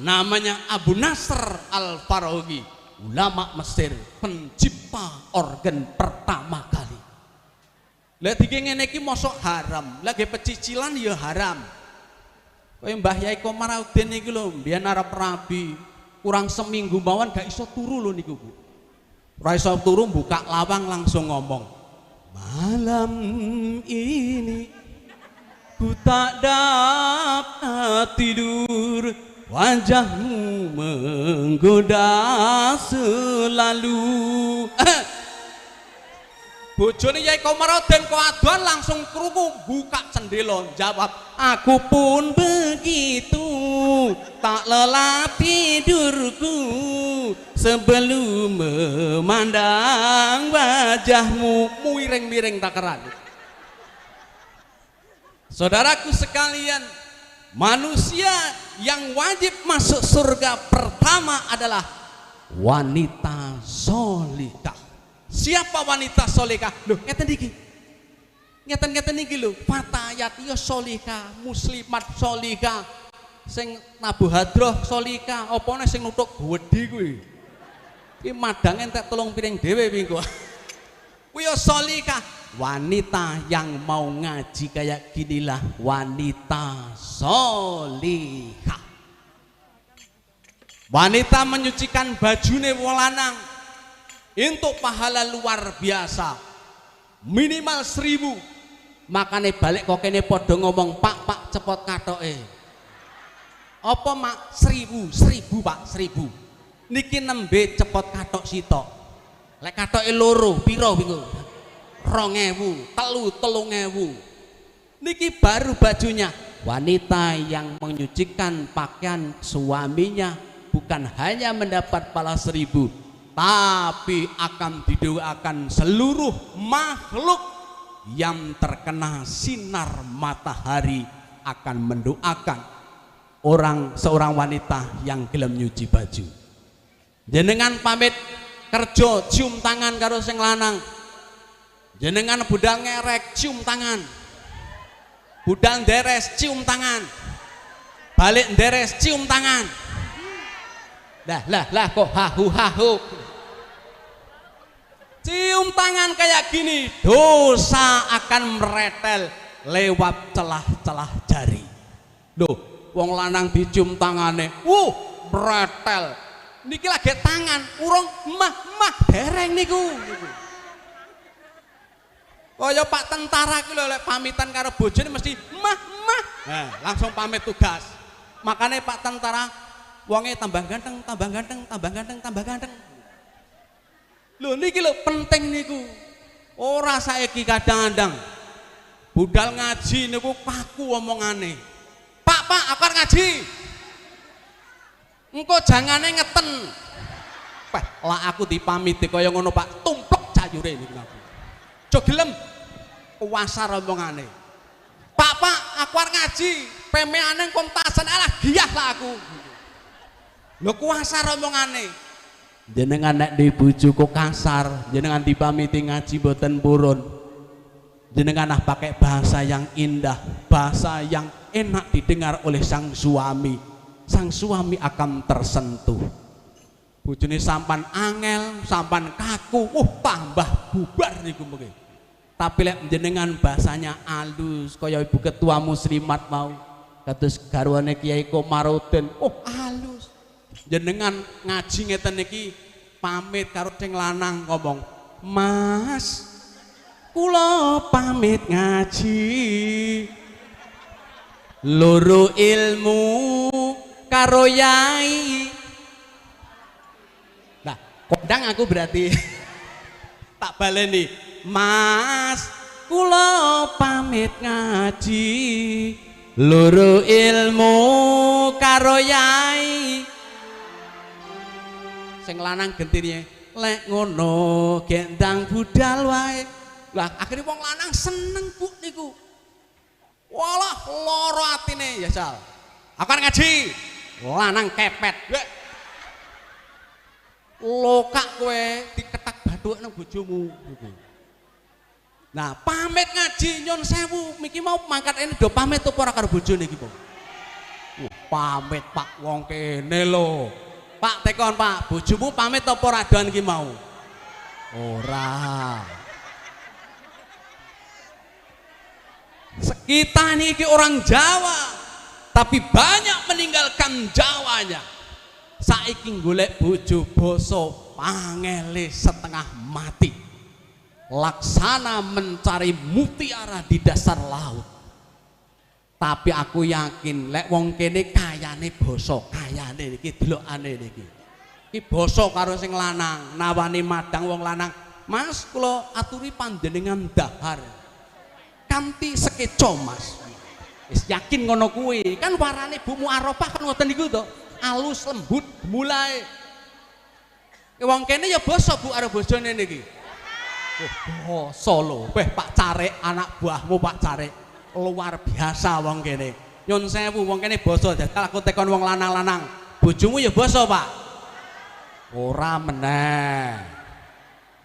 namanya Abu Nasr Al-Farabi, ulama Mesir, pencipta organ pertama kali. Lah iki ngene iki mosok haram, lagi pecicilan ya haram. Kaya Mbah Yai Komarudin iki lho mbiyen arep rabi. Kurang seminggu mawon gak iso turu lho niku, Bu. Ora iso turu, buka lawang langsung ngomong, "Malam ini ku tak dapat tidur, wajahmu menggoda selalu." Bojone Yai Komarudin kewaduan langsung krungu, buka cendela jawab, "Aku pun begitu, tak lelap tidurku sebelum memandang wajahmu." Miring-miring takaran. Saudaraku sekalian, manusia yang wajib masuk surga pertama adalah wanita solihah. Siapa wanita solihah? Loh, ngeten iki. Ngeten-ngeten iki lho, fatayat ya solihah, muslimat solihah, sing nabuh hadroh solihah, opone sing nutuk gedhi kuwi. Iki madange entek 3 piring dhewe kuwi kok. Kuwi ya solihah. Wanita yang mau ngaji kayak ginilah wanita solihah. Wanita menyucikan bajune wong lanang untuk pahala luar biasa, minimal 1000. Makane balik kok kene padha ngomong, "Pak, Pak, cepot katoke." Apa mak? 1000, 1000 Pak, 1000. Niki nembe cepot katok sitok. Lek katoke loro piro wingi? 2000, 3, 3000. Niki baru bajunya. Wanita yang menyucikan pakaian suaminya bukan hanya mendapat pahala 1000, tapi akan didoakan seluruh makhluk yang terkena sinar matahari akan mendoakan seorang wanita yang gelem nyuci baju. Jenengan pamit kerja cium tangan karo sing lanang. Jenengan budal ngerek cium tangan, budal deres cium tangan, balik deres cium tangan. Lah lah lah kok hahu hahu. Cium tangan kayak gini, dosa akan meretel lewat celah-celah jari. Loh, wong lanang dicium tangane, meretel. Niki lagi tangan, urung mah mah dereng niku. Kaya Pak tentara ki lho, lek pamitan karo bojone mesti mah mah. Nah, langsung pamit tugas. Makanya Pak tentara wonge tambah ganteng, tambah ganteng, tambah ganteng, tambah ganteng. Lho niki lho penting niku. Ora saiki kadang-kadang budal ngaji niku kaku omongane. "Pak, Pak, aku arep ngaji." Engko jangane ngeten. Peh, lah aku dipamiti kaya ngono Pak, tumplek cayure niku aku. Aja gelem kuasar omongane. "Pak, Pak, aku arep ngaji." Pemeane komtasan, alah giyah lah aku. Lho kuasar omongane. Jenengan nek di bojo kok kasar, jenengan dipamiti ngaji mboten purun. Jenengan ah pakai bahasa yang indah, bahasa yang enak didengar oleh sang suami. Sang suami akan tersentuh. Bojone sampan angel, sampan kaku, tambah bubar niku mengke. Tapi lek jenengan bahasanya alus kaya ibu ketua muslimat mau, kados garwane Kiai Komarudin, alus. Jenengan ngaji ngeten iki pamit karo sing lanang ngomong, "Mas, kula pamit ngaji. Loro ilmu karo yai." Nah, kondang aku berarti. Tak baleni, "Mas, kula pamit ngaji. Loro ilmu karo yai." Sing lanang gentine, "Lek ngono gendang budal wae." Lah akhirnya wong lanang seneng Bu niku. Walah lara atine ya sal. Aku arep ngaji. Lanang kepet. Lokak kowe diketak bathuk nang bojomu niku. Nah, pamit ngaji nyun sewu, miki mau mangkat ini do pamit apa ora karo bojone iki, Pak? Pamit Pak wong kene lho. Pak tekon Pak, bojomu pamit apa ora doan iki mau? Ora. Kita niki orang Jawa, tapi banyak meninggalkan Jawanya. Saiki golek bojo basa pangele setengah mati. Laksana mencari mutiara di dasar laut. Tapi aku yakin lek wong kene kayane basa, kayane iki delokane niki. Iki basa karo sing lanang, nawani madang wong lanang. Mas kula aturi panjenengan dahar. Kanthi sekeca Mas. Wis yakin ngono kuwi. Kan warane Bu Muarofah kan ngoten niku to. Alus lembut mulai. Wong kene ya basa Bu karo bojone niki. Oh, basa lho. Weh Pak Carik, anak buahmu Pak Carik. Luar biasa wong kene. Nyun sewu wong kene basa, jajal aku tekon wong lanang-lanang. Bojomu ya basa, Pak? Ora meneh.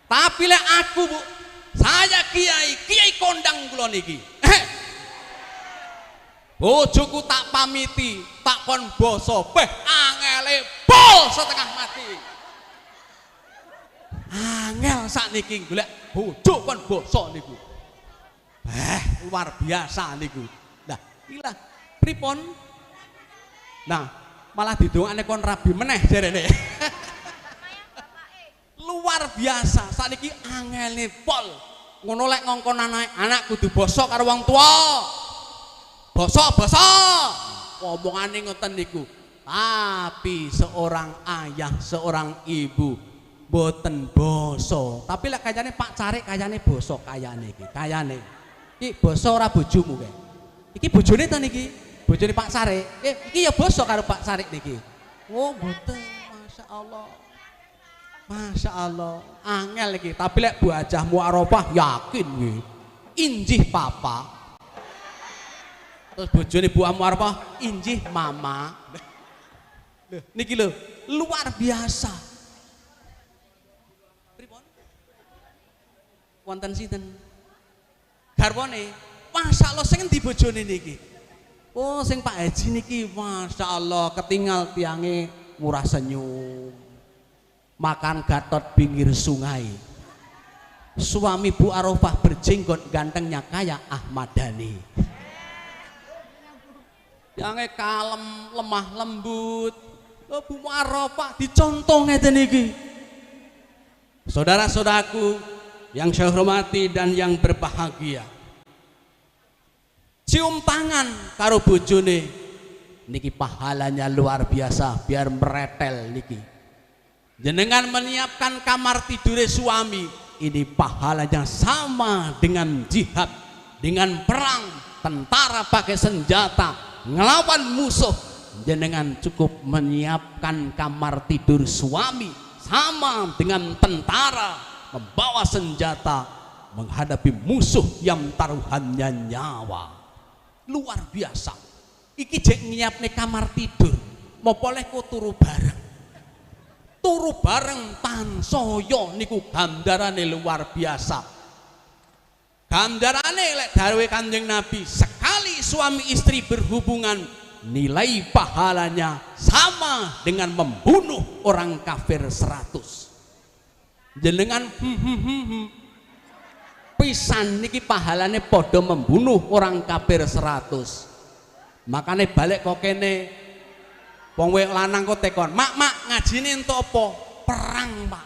Tapi lek aku, Bu, saya kiai, kiai kondang kula niki. Bojoku tak pamiti, tak kon basa, beh angele pol setengah mati. Angel sakniki golek bojo kon basa niku. Beh, luar biasa niku. Lah, ilah pripun? Nah, malah didongakne kon rabi meneh jarene. Luar biasa, sakniki angele pol. Ngono lek ngongkon anake, anak kudu basa karo wong tuwa. Basa-basa. Omongane ngoten niku. Tapi seorang ayah, seorang ibu boten basa. Tapi lek kayane Pak Carik kayane basa kayane iki, kayane. Iki basa ora bojomu kae. Iki bojone ta niki? Bojone Pak Carik. Iki ya basa karo Pak Carik niki. Oh, mboten. Masya Allah. Masya Allah. Angel iki. Tapi lek Bu Hajah Muarofah yakin nggih. Injih papa. Terus bojone Bu Muarofah, injih mama. Lho, niki lho, luar biasa. Pripun? Wonten sinten? Garwane, Masya Allah sing endi bojone niki? Oh, sing Pak Haji niki, Masya Allah, ketinggal tiange murah senyum. Makan gatot pinggir sungai. Suami Bu Arofah berjenggot gantengnya kayak Ahmad Dhani. Tiange kalem, lemah lembut. Oh, Bu Arofah dicontoh ngeten iki. Saudara-saudaraku yang saya hormati dan yang berbahagia. Cium tangan karo bojone niki pahalanya luar biasa, biar meretel niki. Jenengan menyiapkan kamar tidure suami, ini pahalanya sama dengan jihad, dengan perang, tentara pakai senjata ngelawan musuh. Jenengan cukup menyiapkan kamar tidur suami sama dengan tentara membawa senjata menghadapi musuh yang taruhannya nyawa. Luar biasa. Iki jek nyiapne kamar tidur, mau boleh ku turu bareng. Turu bareng tansaya niku gambarane luar biasa. Gambarane lek dawuhe Kanjeng Nabi, sekali suami istri berhubungan nilai pahalanya sama dengan membunuh orang kafir 100. Jenengan pisan niki pahalane padha membunuh orang kafir 100. Makane balik kok kene wong lanang kok tekon, "Mak, mak, ngajine entuk apa?" Perang, Pak.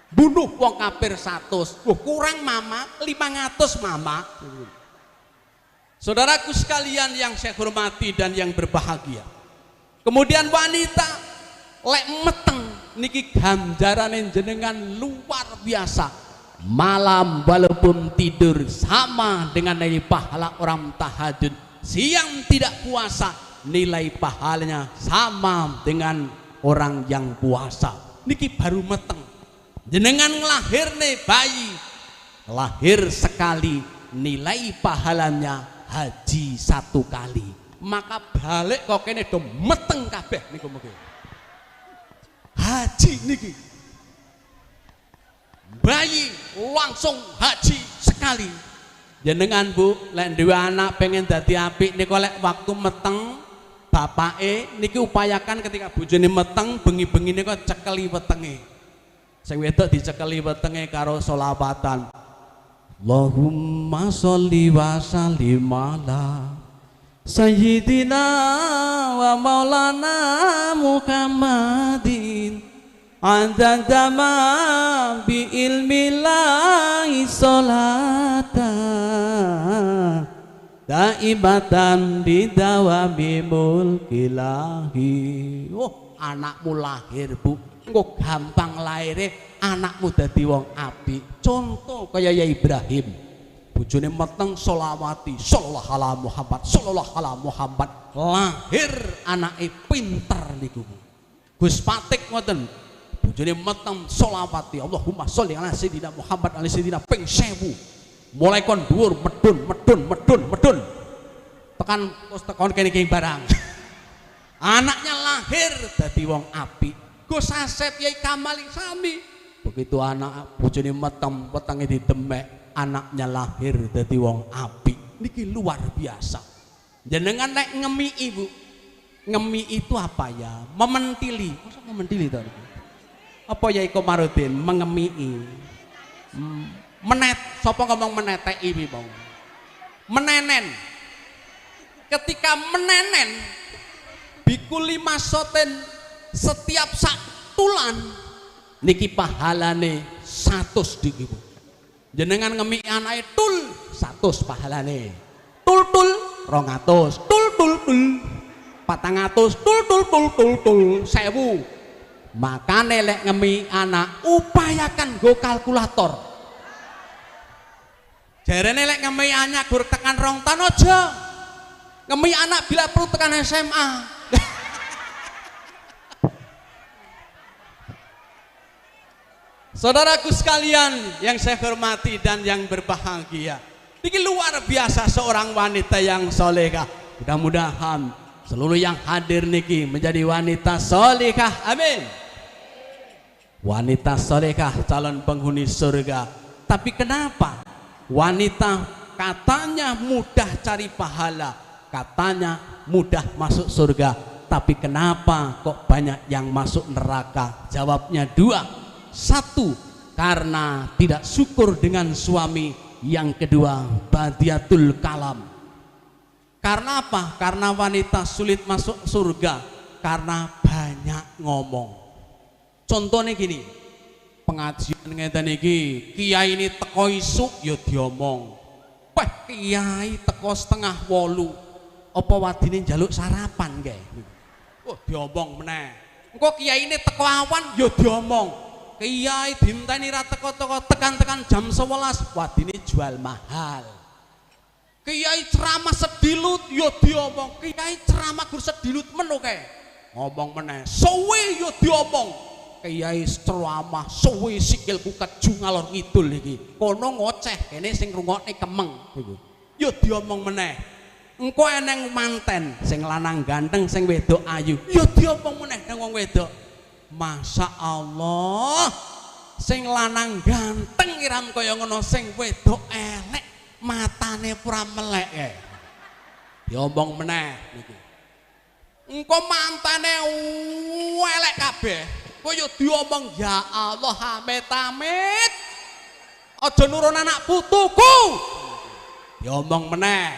Bunuh wong kafir 100. Loh, kurang mama, 500 mama. Saudaraku sekalian yang saya hormati dan yang berbahagia. Kemudian wanita lek meteng niki ganjarane jenengan luar biasa. Malam walaupun tidur sama dengan nilai pahala orang tahajud. Siang tidak puasa, nilai pahalanya sama dengan orang yang puasa. Niki baru meteng. Jenengan nglahirne bayi, lahir sekali nilai pahalanya haji 1 kali. Maka balik kok kene do meteng kabeh niku mungkin. Haji niki. Bayi langsung haji sekali. Jenengan Bu, lek duwe anak pengen dadi apik niku lek waktu meteng bapake niki upayakan ketika bojone meteng bengi-bengi niku cekeli wetenge. Sing wedok dicekeli wetenge karo selawatan. Allahumma sholli wa sallim ala Sayyidina wa maulana Muhammadin adada ma bi ilmillahi sholata daibatan bidawami mulkilahi. Oh, anakmu lahir bu, engko gampang lahire anakmu dadi wong apik. Contoh kaya ya Ibrahim, bojone meteng sholawati shallallahu ala Muhammad shallallahu ala Muhammad, lahir anake pinter niku. Gus Patik ngoten, bojone meteng sholawati Allahumma sholli ala sayyidina Muhammad ala sayyidina ping 1000, mulai kon dhuwur medun medun medun medun tekan terus tekon kene iki barang. Anaknya lahir dadi wong apik. Gus Asep Yai Kamal sami, begitu anak bojone meteng wetenge didemek, anaknya lahir dadi wong apik. Niki luar biasa. Jenengan nek ngemiki Bu, ngemi itu apa ya? Mementili. Masa mementili to? Apa Yai Komarudin mengemiki? Menet, sapa ngomong meneteki iki, Bang? Menenen. Ketika menenen bikuli masoten setiap sak tulan niki pahalane 100 niki Bu. Jenengan ngemiki anake tul 100 pahalane. Tul tul 200, tul tul tul 400, tul tul tul tul tul 1000. Makane lek ngemi anak upayakan go kalkulator. Jarene lek ngemi anak gur tekan 2 tahun aja. Ngemi anak bila perlu tekan SMA. Saudaraku sekalian yang saya hormati dan yang berbahagia, ini luar biasa seorang wanita yang solehah. Mudah-mudahan seluruh yang hadir niki menjadi wanita solehah. Amin. Wanita solehah calon penghuni surga. Tapi kenapa wanita katanya mudah cari pahala, katanya mudah masuk surga, tapi kenapa kok banyak yang masuk neraka? Jawabnya dua. Satu, karena tidak syukur dengan suami. Yang kedua, badiatul kalam. Karena apa? Karena wanita sulit masuk surga karena banyak ngomong. Contohnya gini, pengajian ngeten iki, kiai ini teko isuk ya diomong. Wah, kiai teko 7:30, apa wadine njaluk sarapan kae? Oh, diomong meneh. Engko kiai ini teko awan ya diomong. Kiai dinteni ra teko-teko, tekan-tekan jam 11 wadine jual mahal. Kiai ceramah sedilut ya diomong, kiai ceramah gur sedilut meno kae. Ngomong meneh, suwe ya diomong. Kiai ceramah suwe sikilku keju ngalor ngidul iki. Kono ngoceh, kene sing ngrungokne kemeng iku. Ya diomong meneh. Engko eneng manten sing lanang ganteng, sing wedok ayu. Ya diomong meneh nang wong wedok. Masya Allah, sing lanang ganteng iram kaya ngono, sing wedok elek matane pura melek kae. Diomong meneh niki. Engko mantane elek kabeh, kaya diomong ya Allah amit-amit. Aja nurun anak putuku. Diomong meneh.